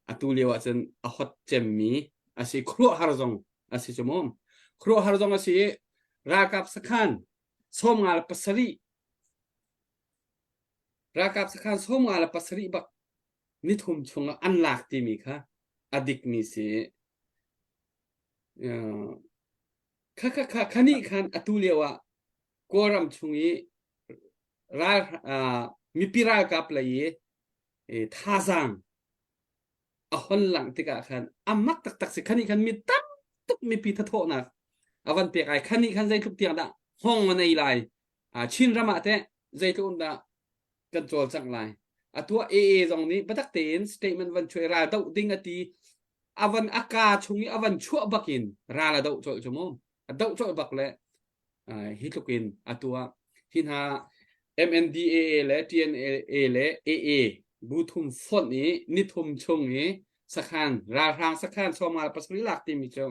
atu lio ahcun a hot cemmi a si khuaruahhar zong a si cu mu khuaruahhar zong a si i ralkap sakhan 57 ralkap sakhan 57 bak nithum chungah an lak timi kha a dikmi si kha kha kha khani khan atu lio ah Kawlram chung i ral mipi ralkap lei i thazaang a hon langh tikah khan a mak taktak si khani khan mi tam tuk mipi thathawhnak a van pek ai khani khan zeitluk tiang dah hong an ei lai Chin ram ah teh zeitluk dah kan cawlcangh lai atu ah AA zong nih biatak tein statement van chuai ral doh ding a ti avan a ka chung i avan chuah bakin ral a doh colh cu mu a doh colh bak le hi tluk in atu ah hi hna MNDAA le TNA le AA bu thum fonh i nithum chung i sakhan ralhrang sakhan sawmngal pasarih lak timi cu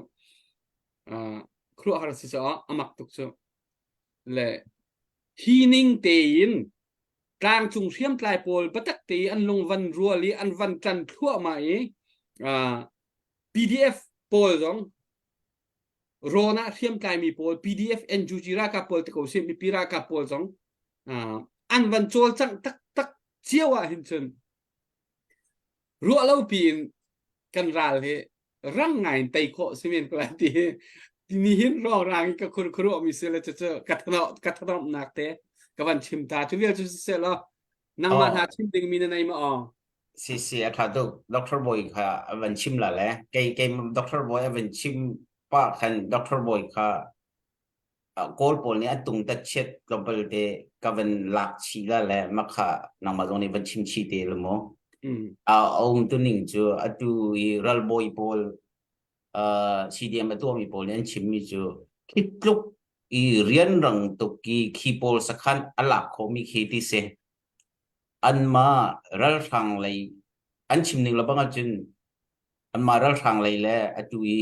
khuaruahhar si caah amak tuk cu le hi ning tein tlangcung hriamtlai pawl biatak te an lung van rual i an van ṭan thluahmah i PDF pawl zong rawn ah hriamtlaimi pawl PDF NUG ralkap pawl te ko si mipi ralkap pawl zong an van cawlcangh taktak cio ah hin cun ruah lo piin kan ral hi rang ngai in tei khawh si men ko lai ti ni hin rong rang i ka khur khuruah mi si le cu cu ka ka thanomnak te ka van chim ta cu vial cu siseh law nangmah hna chim ding mi na nei ma aw Si si a tha tuk Dr. Boy kha a van chim la le kei kei Dr. Boy a van chim pa khan Dr. Boy kha Kawl pawl nih an tung tat chiat tlawmpal te ka van lak chih la le makha nangmah zong nih van chim chih te lu mu. A um tu ning cu atu i ralbawi pawl CDM a tuahmi pawl nih an chimmi cu khi tluk i rianrang tuk i khi pawl sakhan a lak khawhmi khi ti si. Anmah ralhrang lei an chim ning lebang ahcun anmah ralhrang lei le atu i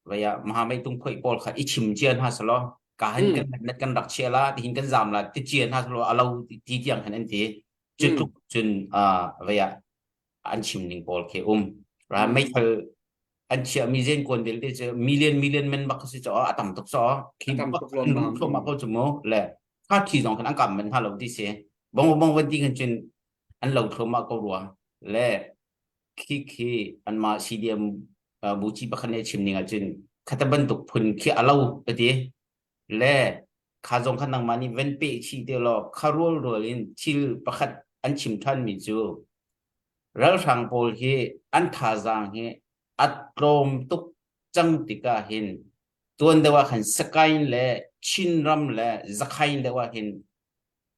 vei ah Mahamei tungkhoih pawl kha i chim cia hna selaw ka hin kan net kan rak chia la tihin kan zam la ti cia hna selaw alo ti tiang khan an ti cu tluk cun vei ah an chim ning pawl khi um ra meithal an chiah mi zen kuan vialte cu million million men bak si cho a tam tuk so khi bak an rum thluahmah ko cu mu le kha thi zong khan an kam men hna lo ti si bong bong van ti khan cun an lo thluahmah ko rua le khi khi anmah CDM buci pakhat nih a chim ning ahcun khata bantuk phun khi a lo ka ti le kha zong kha nangmah nih van peh chih te law kha rual rual in thil pakhat an chim than mi cu ralhrang pawl hi an thazaang hi a tlawm tuk cang tikah hin tuan deuh ah khan Sakain le Chinram le Zakhain deuh ah hin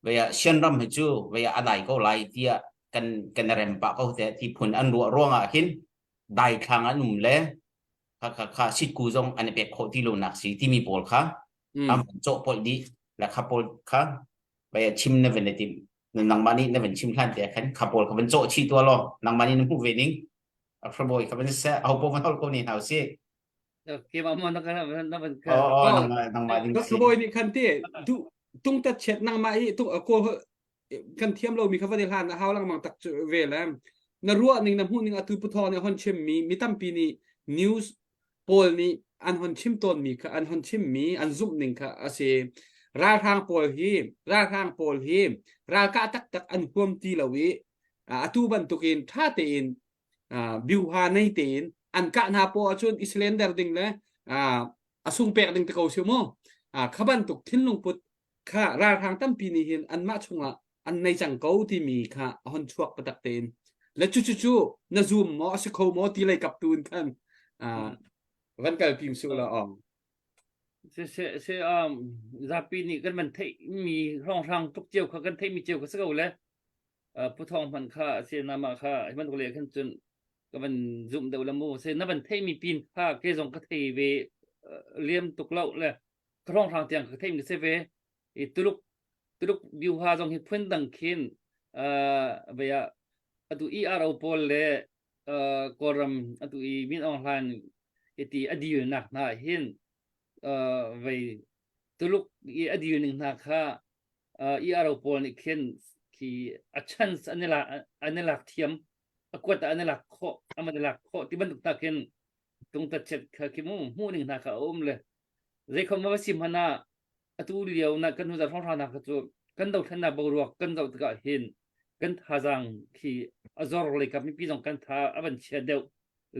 vei ah Shanram hi cu vei ah a dai ko lai tiah kan kan rem pah ko te ti phun an ruah ruangah hin daithlang an um le kha kha kha sitku zong an i pek khawh ti lo nak si timi pawl kha an van cawh pawlh dih le kha pawl kha vei ah chim na van i tim nangmah nih na van chim hlan te khan kha pawl kha van cawh chih tua law nangmah nih na hmuh ve ning a hrabawi kha van seh ho pawl van holh ko ne hna usih Keimah maw na na van ka Oh, nangmah nangmah ding si. Bawi nih khan ti du tung tat chet nangmah i tung kawl kan thiam lomi kha van i hlan a hau lengmang tak cu ve le na ruah ning na hmuh ning atu puthawng nih hon chim mi mi tampi nih news pawl nih an hon chim tawn mi kha an hon chim mi an zumh ning kha a si ralhrang pawl hi ralhrang pawl hi ralkah taktak an huam ti lo i atu bantukin tha tein biuha nei tein an kah hna po ahcun i surrender ding le a sung pek ding te ko si mu kha bantuk thinlung put kha ralhrang tampi nih hin anmah chungah an nei cang ko timi kha a hon chuak patak tein le cu cu cu na zoom maw a si kho maw ti lei kap tu in khan van kal pim su la ong se se se um zapi nih kan van theih mi hrawnghrang tuk cio kha kan theih mi cio kha si ko le Pu Thawng hmanh kha a si na mah kha hi bantuk le khan cun ka van zumh deuh la mu se na van theimi pin kha ke zong ka thei ve liam tuk lo le ka hrawnghrang tiang ka thei mi si ve i tuluk tuluk biuha zong hi phun dang khin vaya atu ERO pawl le. Kawlram atu i Min Aung Hlaing iti a dilnak hna hin vei Tuluk i a dil ning hna kha ERO pawl nih khin khi a chance an i lak an i lak thiam a kuat ah an i lak khawh an i lak khawh ti bantuk hna khin tungtatchet kha khi mu hmuh ning hna kha a um le zeikhom va si hmanh ah atu lio na kan hnu hrawnghrang nak cu kan dothlennak boruak kan zoh tikah hin kan thazaang khi a zor lei kap mipi zong kan tha a van chia deuh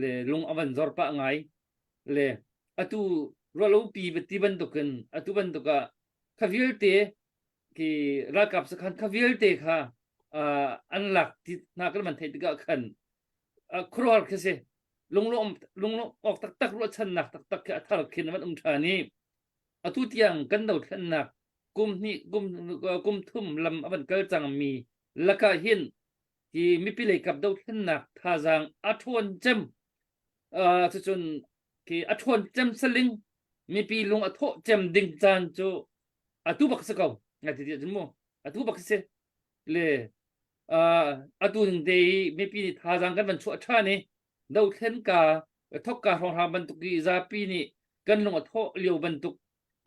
le lung a van zor pah ngai le atu rualo pi ti bantukin atu bantuk ah kha vialte khi ralkap sakhan kha vialte kha an lak ti hna kan van theih tikah khan khuaruahhar khi si lunglawm lunglawm awk taktak ruahchannak taktak khi a thar khin an um ṭhan i atu tiang kan dothlennak kum hnih kum kum thum lam a van kal cangmi lakah hin hi mipi lei kap dothlennak thazaang a ṭhawn cem cucun khi a ṭhawn cem saling mipi lung a thawh cem ding caan cu atu bak si ko ngai ti cun mu atu bak si le atu ning te i mipi nih thazaang kan van chuah ṭhan i dothlen ka thok ka hrawnghrang bantuk i zapi nih kan lung a thawh lio bantuk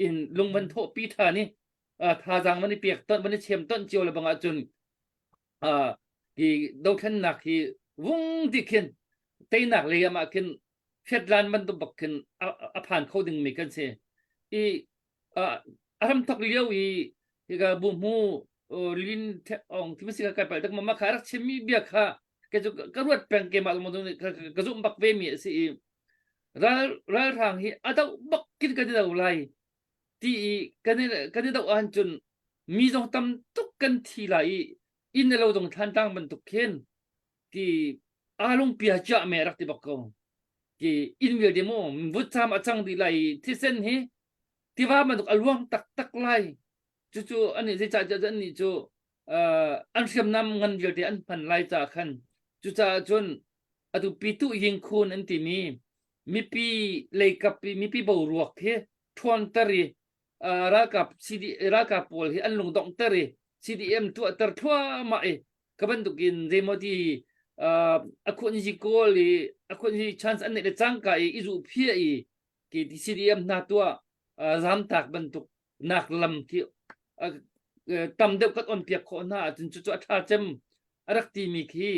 in lung van thawh pi ṭhan i thazaang van i pek ton van i chem ton cio le bang ahcun hi dothlennak hi vung ti khin teinak lei ah khin fiatlan bantuk bak khin a phan kho ding mi kan si i a ram thok lio i hika bu mu lin ong ti si ka kai pal tak mama kha rak chim mi bia kha ke chu ka ruat peng ke ma ka zum bak ve mi a si i ral ralhrang hi a do bak kin kan do lai ti i kan kan i do ahcun cun mi zong tam tuk kan thi lai i inn le lo zong thlantlang bantuk khin ti alung pia chia me rak ti bak ko ti inn vialte mu vutcam a cang dih lai i thisen hi tiva bantuk a luang taktak lai cucu ani zeicah tiah an nih cu an hriamnam ngan vialte an hman lai caah khan cucaah cun atu pitu yingkhun an timi mipi leikap i mipi boruak hi ṭhawnter i ralkap CD ralkap pawl hi an lungdonghter i CDM tuahter thluahmah i ka bantukin zeimaw ti a khuanzi kawl i a khuanzi chance an neih le cangka i i zuh phiah i ki CDM hna tuah zamtak bantuk nak lam khi tam deuh kan on piak khawh hna ahcun cucu a ṭha cem a rak timi khi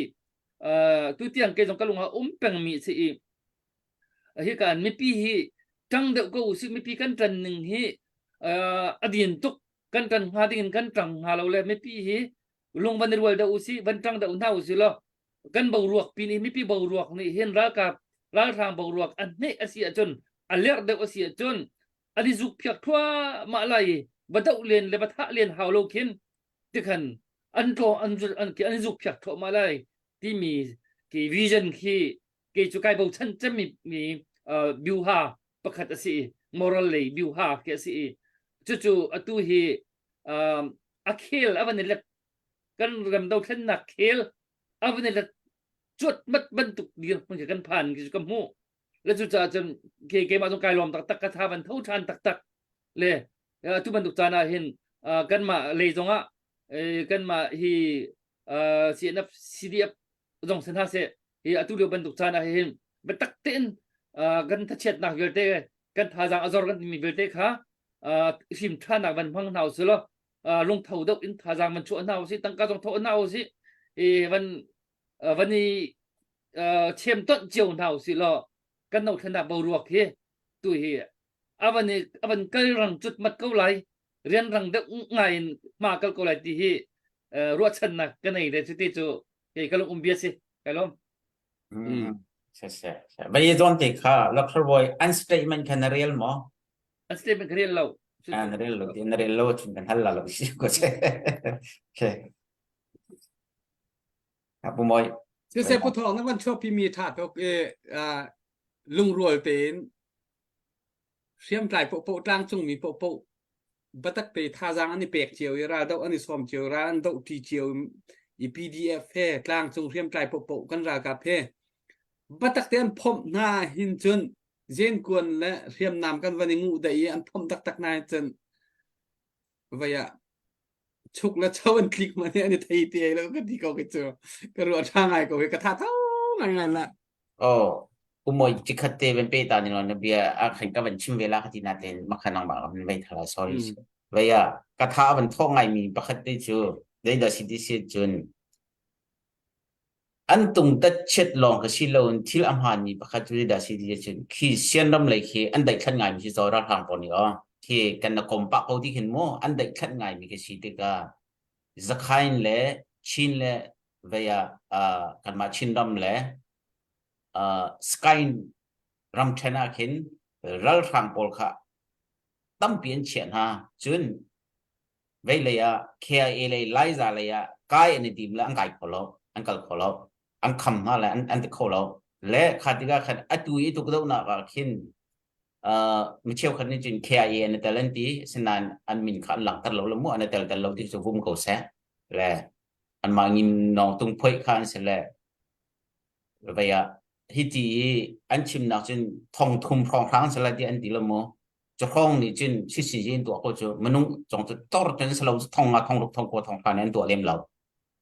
tu tiang kei zong ka lung ah um pengmi a si i hika mipi hi ṭang deuh ko usih mipi kan ṭan ning hi a din tuk kan ṭan hnga ding in kan ṭang hnga lo le mipi hi lung van i rual deuh usih van ṭang deuh hna usih law kan boruak pi nih mipi boruak nih hin ralkap ralhrang boruak a hneh a si ahcun a lerh deuh a si ahcun an i zuk phiak thluahmah lai i va doh len le va thah len hau lo khin tikhan an tlaw an an an i zuk phiak thluahmah lai timi ki vision khi kei cu kai bochan cemmi mi biuha pakhat a si i moral lei biuha khi a si i cucu atu hi a khel a van i let kan ram dothlennak khel a van i let cuat mat bantuk dirhmun khi kan phan khi ka hmuh le cucaah cun ke keimah zong kai lawm taktak ka tha van tho ṭhan taktak le tu bantuk caan ah hin kanmah lei zongah kanmah hi CNF CDF zong si hna seh hi atu lio bantuk caan ah hin biatak tein kan thachiatnak vialte kan thazaang a zor kan timi vialte kha hrim ṭhanak van hmang hna usih law lungtho deuh in thazaang van chuah hna usih tangka zong thawh hna usih i van van i chem tonh cio hna usih law kan dothlennak boruak hi tu hi avan i avan kal rang cut mat ko lai rian rang deuh ngai in hma kal ko lai ti hi ruahchannak ka nei le cuti cu kei ka lung um bia si kai lawm Mm. Se se se. Vai zon te kha Dr. Boy an statement kha na rel maw? An statement ka rel lo. Ah, na rel lo ti na rel lo cun kan hal la lo si ko se. Okay. Apu moi. Siseh pu thawng na van chuahpi mi tha tuk i lungrual tein hriamtlai pohpoh tlangcung mi pohpoh biatak te thazaang an i pek cio i raldoh an i sawm cio ral an doh ṭi cio i PDF he tlangcung hriamtlai pohpoh kan ralkap he biatak te an phomh hna hin cun zenkuan le hriamnam kan van i nguh daih i an phomh taktak hna hin cun vai ah chuk le cho an tlik ma nih an i thei te lo ka ti ko khi cu ka ruah ṭha ngai ko hi ka tha tho ngai ngai la. Oh, umoi chikhat te ben pe ta ni lo na bia a khan ka van chim ve la khati na ten makhan nang ma kan vai thala sorry. Vai a ka tha van tho ngai mi pakhat te chu dei da si ti si chun an tung tat chet lawng ka si lo in thil a hmaan mi pakhat cu dah si ti cun khi sianram lei khi an daihthlat ngai mi si zo ralhrang pawl nih aw khi kan na kom pah ko ti khin mu an daihthlat ngai mi ka si tikah Zakhain le Chin le vei ah kanmah Chinram le Skyne ramṭhen ah khin ralhrang pawl kha tampi an chiah hna cun vei lei ah KIA lei Laiza lei ah kai an i tim le an kai kho lo an kal kho lo an kham hna le an an ti kho lo le kha tikah khan atu i tukdohnak ah khin uh, mi cheukhat nih cun KIA an i tel an ti sinain an min kha an langhter lo le mu an i tel tel lo ti cu vum ko seh le anmah ngin nawng tung phoih kha an si le vei ah hi ti i an chimnak cun thong thum hrawnghrang se la ti an ti lo mu Cahrawng nih cun sisi in tuah ko cu minung cong cu tor cun salo cu thong nga thong ruk thong kua thong hra nih an tuah lem lo.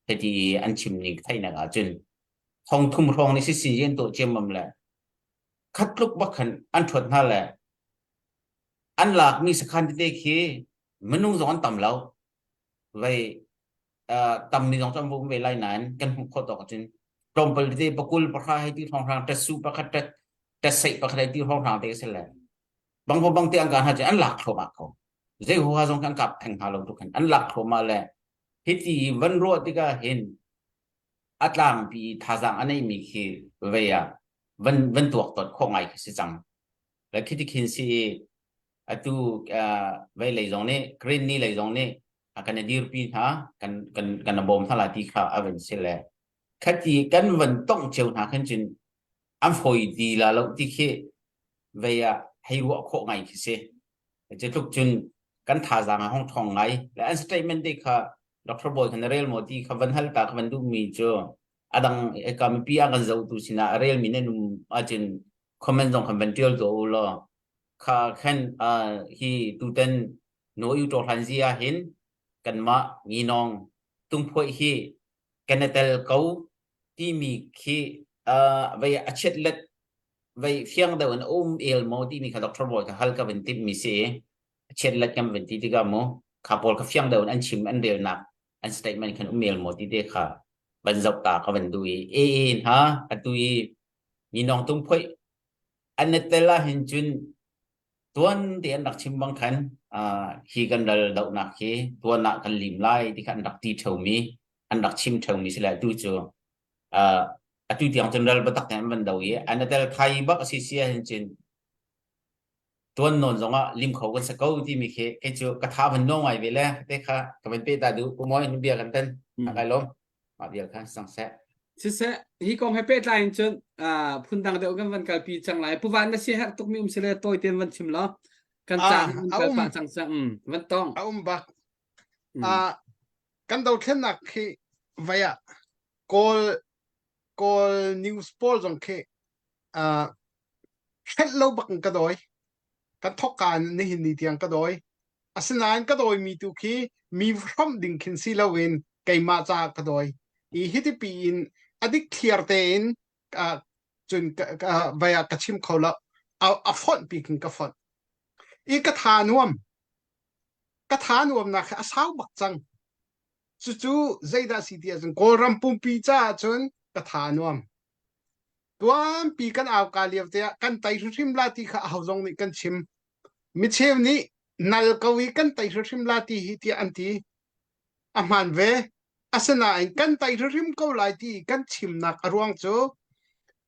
Hiti an chim ning theihnak ah cun thong thum hrawng nih sisi in tuah ciammam le khat tluk bak khan an ṭhuat hna le an lakmi sakhan tete khi minung zong an tam lo. Vei tammi zong cu an vum ve lai nain kan hmuh khawh tawk ahcun tlawmpal tete pakul pahra hei ti hrawnghrang ṭetsu pakhat ṭet ṭetseih pakhat hei ti hrawnghrang te a si le bang bang te an kah hna cu an lak thluahmah ko zei huha zong kan kap theng hna lo tu khan an lak thluahmah le hiti van ruah tikah hin a tlangpi thazaang a neimi khi vei ah van van tuak tot khawh ngai khi si cang le khiti khin si atu vei lei zong nih green ni lei zong nih a kan i dirpi hna kan kan kan bawm hna la ti kha a van si le khati kan van tongh cio hna khan cun an fawi ti la lo ti khi vei ah hei ruah khawh ngai khi si cu tluk cun kan thazaang a hong ṭhawng ngai le an statement te kha Dr. Bawi kha na rel maw ti kha van hal ta kha van duhmi cu adang ka mipi a kan zohtu sinah a relmi nan um ahcun comment zong khan van ṭial tuah u law kha khan hi tutan no yu to hlan zi ah hin kanmah nginong tungphuai hi kan i tel ko timi khi vei a chiat let vei fiang deuh in um el maw timi kha doctor bawi kha hal ka van timh mi si a chiat let kan van ti tikah mu kha pawl kha fiang deuh in an chim an relnak an statement khan um el maw ti te kha van zoh ta ka van duh i e e hna atu i minong tung phoi an tel ah hin cun tuan te an rak chim bang khan hi kan ral dohnak hi tuan ah kan lim lai ti kha an rak ti ṭheumi an rak chim ṭheumi si le atu cu atu tiang cun ral biatak te an van do i an tel thai bak a si si ahhin cun tuan nawn zongah lim kho kan si ko timi khi kei cu ka tha van no ngai ve le te kha ka van pe ta duh kumoi bia kan tan kai lom mah vial kha sang seh Siseh, hi kong he pehtlai in cun phundang deuh kan van kalpi cang lai. Puvan na si herh tukmi um sile tawi tein van chim law. Kan caan van kal pah cang cang. Van tong. A um bak. Kan dothlennak khi vai ah Kawl Kawl news pawl zong khi hrelh lo bak in ka dawi. Kan thawkka in nihin ni tiang ka dawi. Asinain ka dawimi tu khi mi hramh ding khin si loin keimah caah ka dawi. I hiti piin a dikthliar tein cun vai ah ka chim kho lo. A fonh pi khin ka fonh. I ka tha nuam. Ka tha nuamnak hi a sau bak cang. Cucu zeidah si ti ahcun Kawlram pumpi caah cun ka tha nuam. Tuanpi kan auka lio te ah kan tei hrimhrim la ti kha aho zong nih kan chim. Micheu nih nal ko i kan tei hrimhrim la ti hi tiah an ti. A hmaan ve. Asinain kan tei hrimhrim ko lai ti kan chimnak a ruang cu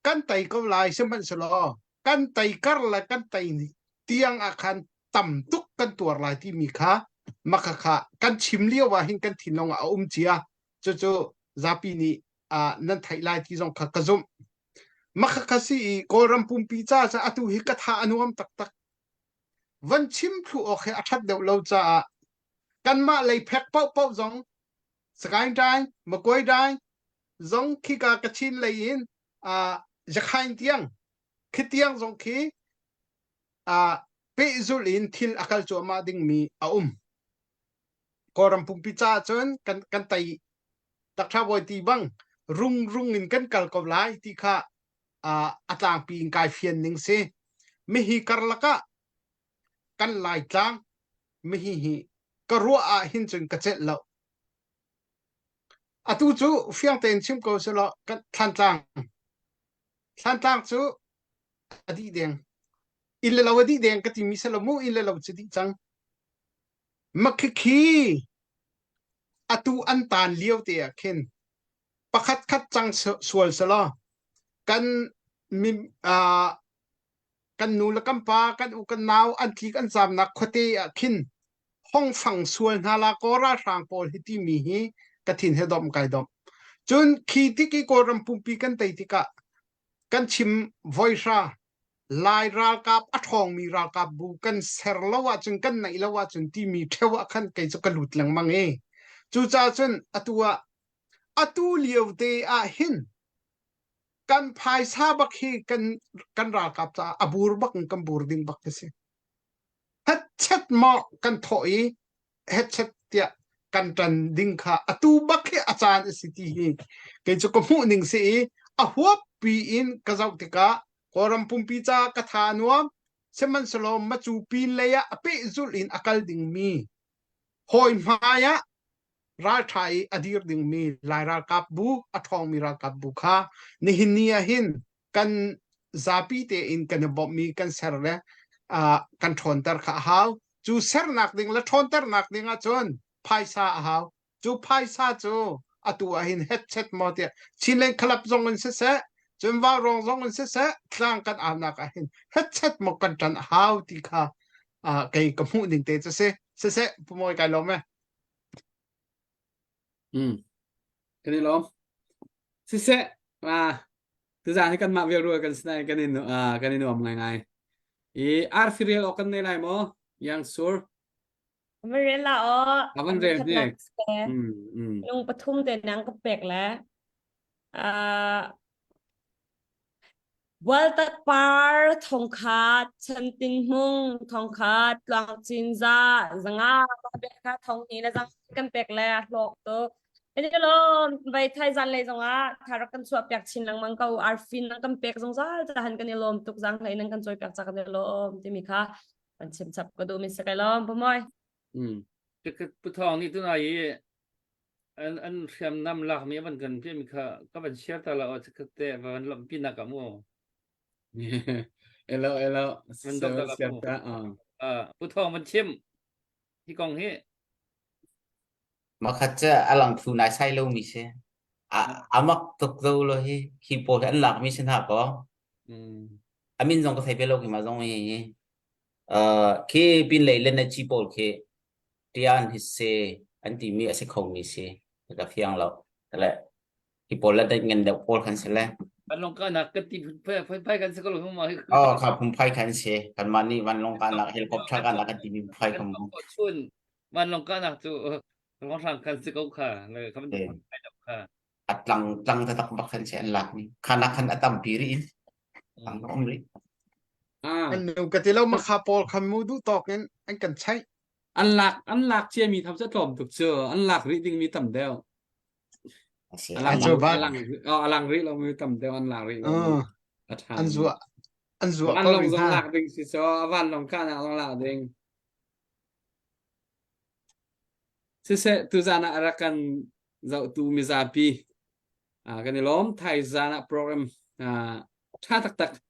kan tei ko lai sihmanhsehlaw kan tei kar le kan tei tiang ah khan tam tuk kan tuar lai timi kha makhakha kan chim lio ah hin kan thinlung ah a um cia. Cucu zapi nih uh, nan theih lai ti zong kha ka zumh. Makhakha si i Kawlram pumpi ca ca atu hi ka tha a nuam taktak. Van chim thlu awk hi a ṭhat deuh lo caah kanmah lei phek paohpaoh zong Sagaing Dai, Magway Dai zong khika Kachin lei in uh, Yakhain tiang khi tiang zong khi uh, pehzulh in thil a kal cuahmah dingmi a um. Kawlram pumpi caah cun kan kan tei takṭha bawi ti bang. rungrung in kan kal ko lai ti kha a tlangpi in kai fian ning si. Mihi karlak ah kan Laitlang mihi hi ka ruah ah hin cun ka celh lo. Atu cu fiang tein chim ko selaw kan Thlantlang Thlantlang cu a dih deng. Inn le lo a dih deng ka timi selaw mu inn le lo cu dih cang. Makhikhi atu an taan lio te ah khin pakhat khat cang sual selaw kan mi uh, kan nu le kan pa kan u kan nau an tlik an zamnak khuate ah khin hong fang sual hna la kaw ralhrang pawl hi timi hi ka thin he dom kai dom cun khi tik i kawlram pumpi kan tei tikah kan chim voihra Lai ralkap a ṭhawngmi ralkap bu kan ser lo ahcun kan neih lo ahcun timi ṭheo ah khan kei cu ka lut lengmang i cucaah cun atu ah atu lio te ah hin kan phaisa bak hi kan kan ralkap caah a bur bak in kan bur ding bak a si. Hetchet maw kan thawh i hetchet tiah kan ṭan ding kha atu bak hi a caan a si ti hi kei cu ka hmuh ning si i a huap pi in ka zoh tikah Kawlram pumpi ca ka tha a nuam sihmanhsehlaw Macu pin lei ah a pehzulh in a kal dingmi hawi hmai ah ralṭha i a dir dingmi Lai ralkap bu a ṭhawngmi ralkap bu kha nihin ni ah hin kan zapi tein kan i bawmhmi kan ser le uh, kan ṭhawnter kha a hau. Cu sernak ding le ṭhawnternak ding ahcun phaisa a hau. Cu phaisa cu atu ah hin hetchet maw tiah Chinland Club zong in siseh, cun Vaurawng zong in siseh, tlang kan aunak ah hin hetchet maw kan ṭan a hau ti kha uh, kei ka hmuh ning te cu si. Siseh, Pu Mawi kai lawm e. Mm. Kan i lawm. Siseh, ah, tuzaan hi kanmah vial rual kan sinai kan in ah, kan i nuam ngaingai. I arfi rel awk kan nei lai maw? Yang sur. Van rel la aw. Avan rel hnik. Mm, mm. Lung pathum te nang ka pek le. Ah Bualtak par thongkhat, Chantin Hmung thongkhat, Tluang Cin Za zanga bia kha thong ni le zang kan pek le a hlawk tuk. Ini lawm vai thai zan lei zongah tharak kan chuah piak chin lengmang ko arfin nang kan pek zungzal cahan kan i lawm tuk zang hlei nan kan cawi piak ca kan i lawm timi kha kan chim chap ka duh mi si kai lawm pumoi. Mm. Pu Thawng nih tunai i an an hriamnam lakmi a van kan piahmi kha ka van share ta la aw chikkhat te va van lawmhpi nak ah mu. Elo elo Van dok ta la mu. Ah, Pu Thawng van chim hi kong hi. Makhat cu a lang thlu nai sai lo mi si. A amak tuk zo lo hi hi pawl hi an lak mi si hna ko. Mm. Amin zong ka thei ve lo ki ma zong hi. Uh, khi pin lei len na chi pawl khi Tian hi si an timi a si khomi si. Ka fiang lo. Le hi pawl le ngan deuh pawl khan si le. Vanlawng kahnak kan ti phunphai kan si ko lo ma. Oh, kha phunphai khan si. Kanmah nih vanlawng kahnak helicopter kahnak kan timi phunphai kan chun vanlawng kahnak cu rong kan si ko kha. Le kha phunphai kha. A tlang tlang taktak bak khan si an lak ni. Khana khan a tampi rih in. Tang um rih. An nu ka ti lo ma kha pawl khan mu duh tawk in an kan chaih. An lak an lak ciami tham cu tlawm tuk cu an lak rih dingmi tam deuh. A lang a lang a lang rih lomi tam deuh an lak rih lomi. A ṭha. An zuah an zuah ko rih hna. lak ding si so a vanlawng kahnak zong lak ding. Siseh tuzan ah a rak kan zohtu mizapi kan i lawm thaizan ah program ṭha taktak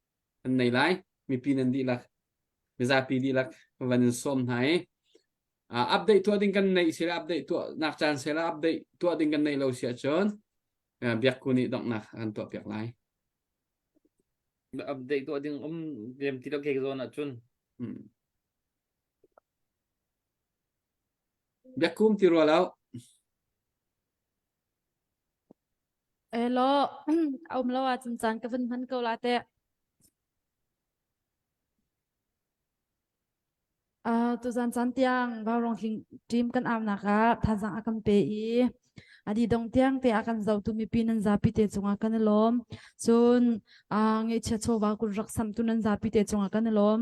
an nei lai mipi nan dihlak mizapi dihlak van in sawm hna i update tuah ding kan neih si le update tuah nak caan se le update tuah ding kan neih lo si ahcun biakku nih donghnak kan tuah piak lai update tuah ding um lem ti lo ke zawn ahcun biakkum ti rua lo Elaw, a um lo ahcun caan ka vun hman ko la teh. Uh, tuzan caan tiang Vaurawng tling team kan aunak ah thazaang a kan pe i a di dong tiang te a kan zotu mipi nan zapi te cungah kan i lawm. Cun uh, ngeihchia chawva kut rak samtu nan zapi te cungah kan i lawm.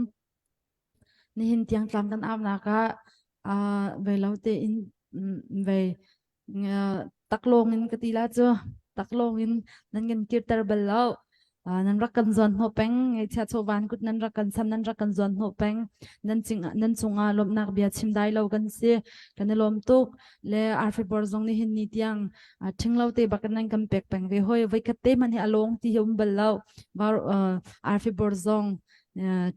Nihin tiang tlang kan aunak ah uh, vei lo tein vei taklawng in ka ti la cu. Taklawng in nan kan kirter bal lo. Nan rak kan zuan hnawh peng, ngeihchiah chawvan kut nan rak kan sam, nan rak kan zuan hnawh peng. Nan cing nan cungah lawmhnak bia chim dai lo kan si. Kan i lawm tuk. Le arfi bor zong nih hin ni tiang ṭhing lo te bak nan kan pek peng ve hoi. Voikhat te hmanh hi a lawng ti hi um bal lo. Arfi bor zong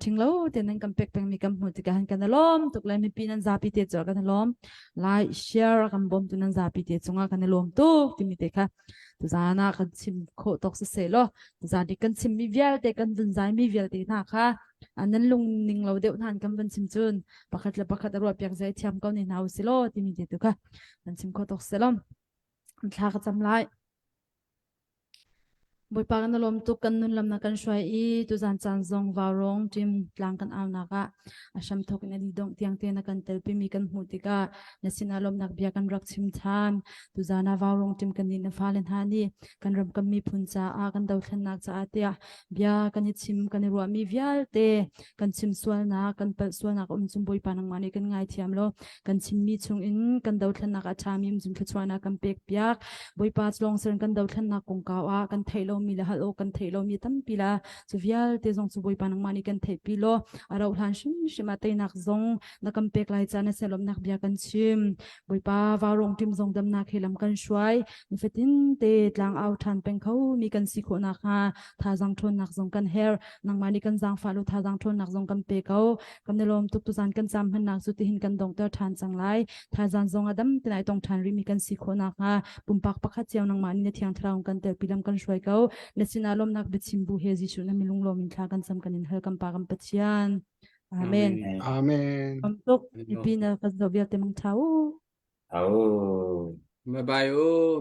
ṭhing lo te nan kan pek pengmi kan hmuh tikah han kan i lawm tuk le mipi nan zapi te cu kan i lawm like share kan bawm tu nan zapi te cungah kan i lawm tuk timi te kha tuzan ah kan chim khawh tawk si seh law tuzan i kan chimmi vialte kan vun zaimi vialte hna kha nan lung ning lo deuh hna kan vun chim cun pakhat le pakhat a ruah piak zai thiam ko ne hna u si law timi te tu kha kan chim khawh tawk si lo thla ka cam lai Bawipa kan lawm tuk kan nun lam na kan hruai i tuzan caan zong vaurawng ṭim tlang kan aunak ah a hramthawk in a dih dongh tiang te na kan telpimi kan hmuh tikah na sinah lawmhnak bia kan rak chim ṭhan. Tuzan ah vaurawng ṭim kan nih na fale hna nih kan ram kan miphun caah kan dothlennak caah tiah bia kan i chim kan i ruahmi vialte kan chim sualnak kan palh sualnak um cung Bawipa nangmah nih kan ngaithiam law kan chimmi chungin kan dothlennak a ṭhami um cung thluachuahnak kan pek piak Bawipa lawng sirin kan dothlennak kongkau ah kan theih lomi le hal awk kan theih lomi tampi la cu vialte zong cu Bawipa nangmah nih kan theihpi law a rauh hlan hrimhrim ah teinak zong na kan pek lai ca na sialawmnak bia kan chim Bawipa vaurong ṭim zong damnak he lam kan hruai nifatin te tlang au ṭhan peng kho mi kan si khawh nakhnga thazang ṭhawnnak zong kan herh nangmah nih kan zaangfah lo thazang ṭhawnnak zong kan pe ko kan i lawm tuk tuzan kan cam hmannak cu tihin kan dongter ṭhan cang lai thaizan zong a dam tin ai tong ṭhan rihmi kan si khawh nakhnga pumpak pakhat cio nangmah nih na thiang thlarau kan telpi lam kan hruai ko na sinah lawmnak biachim bu he Jesuh na minung lawm in thla kan cam kan in hal kan pa kan Pathian Amen. Amen. Am tuk mipi na kan zo vialte mang ṭha u. Oh. Bye bye u.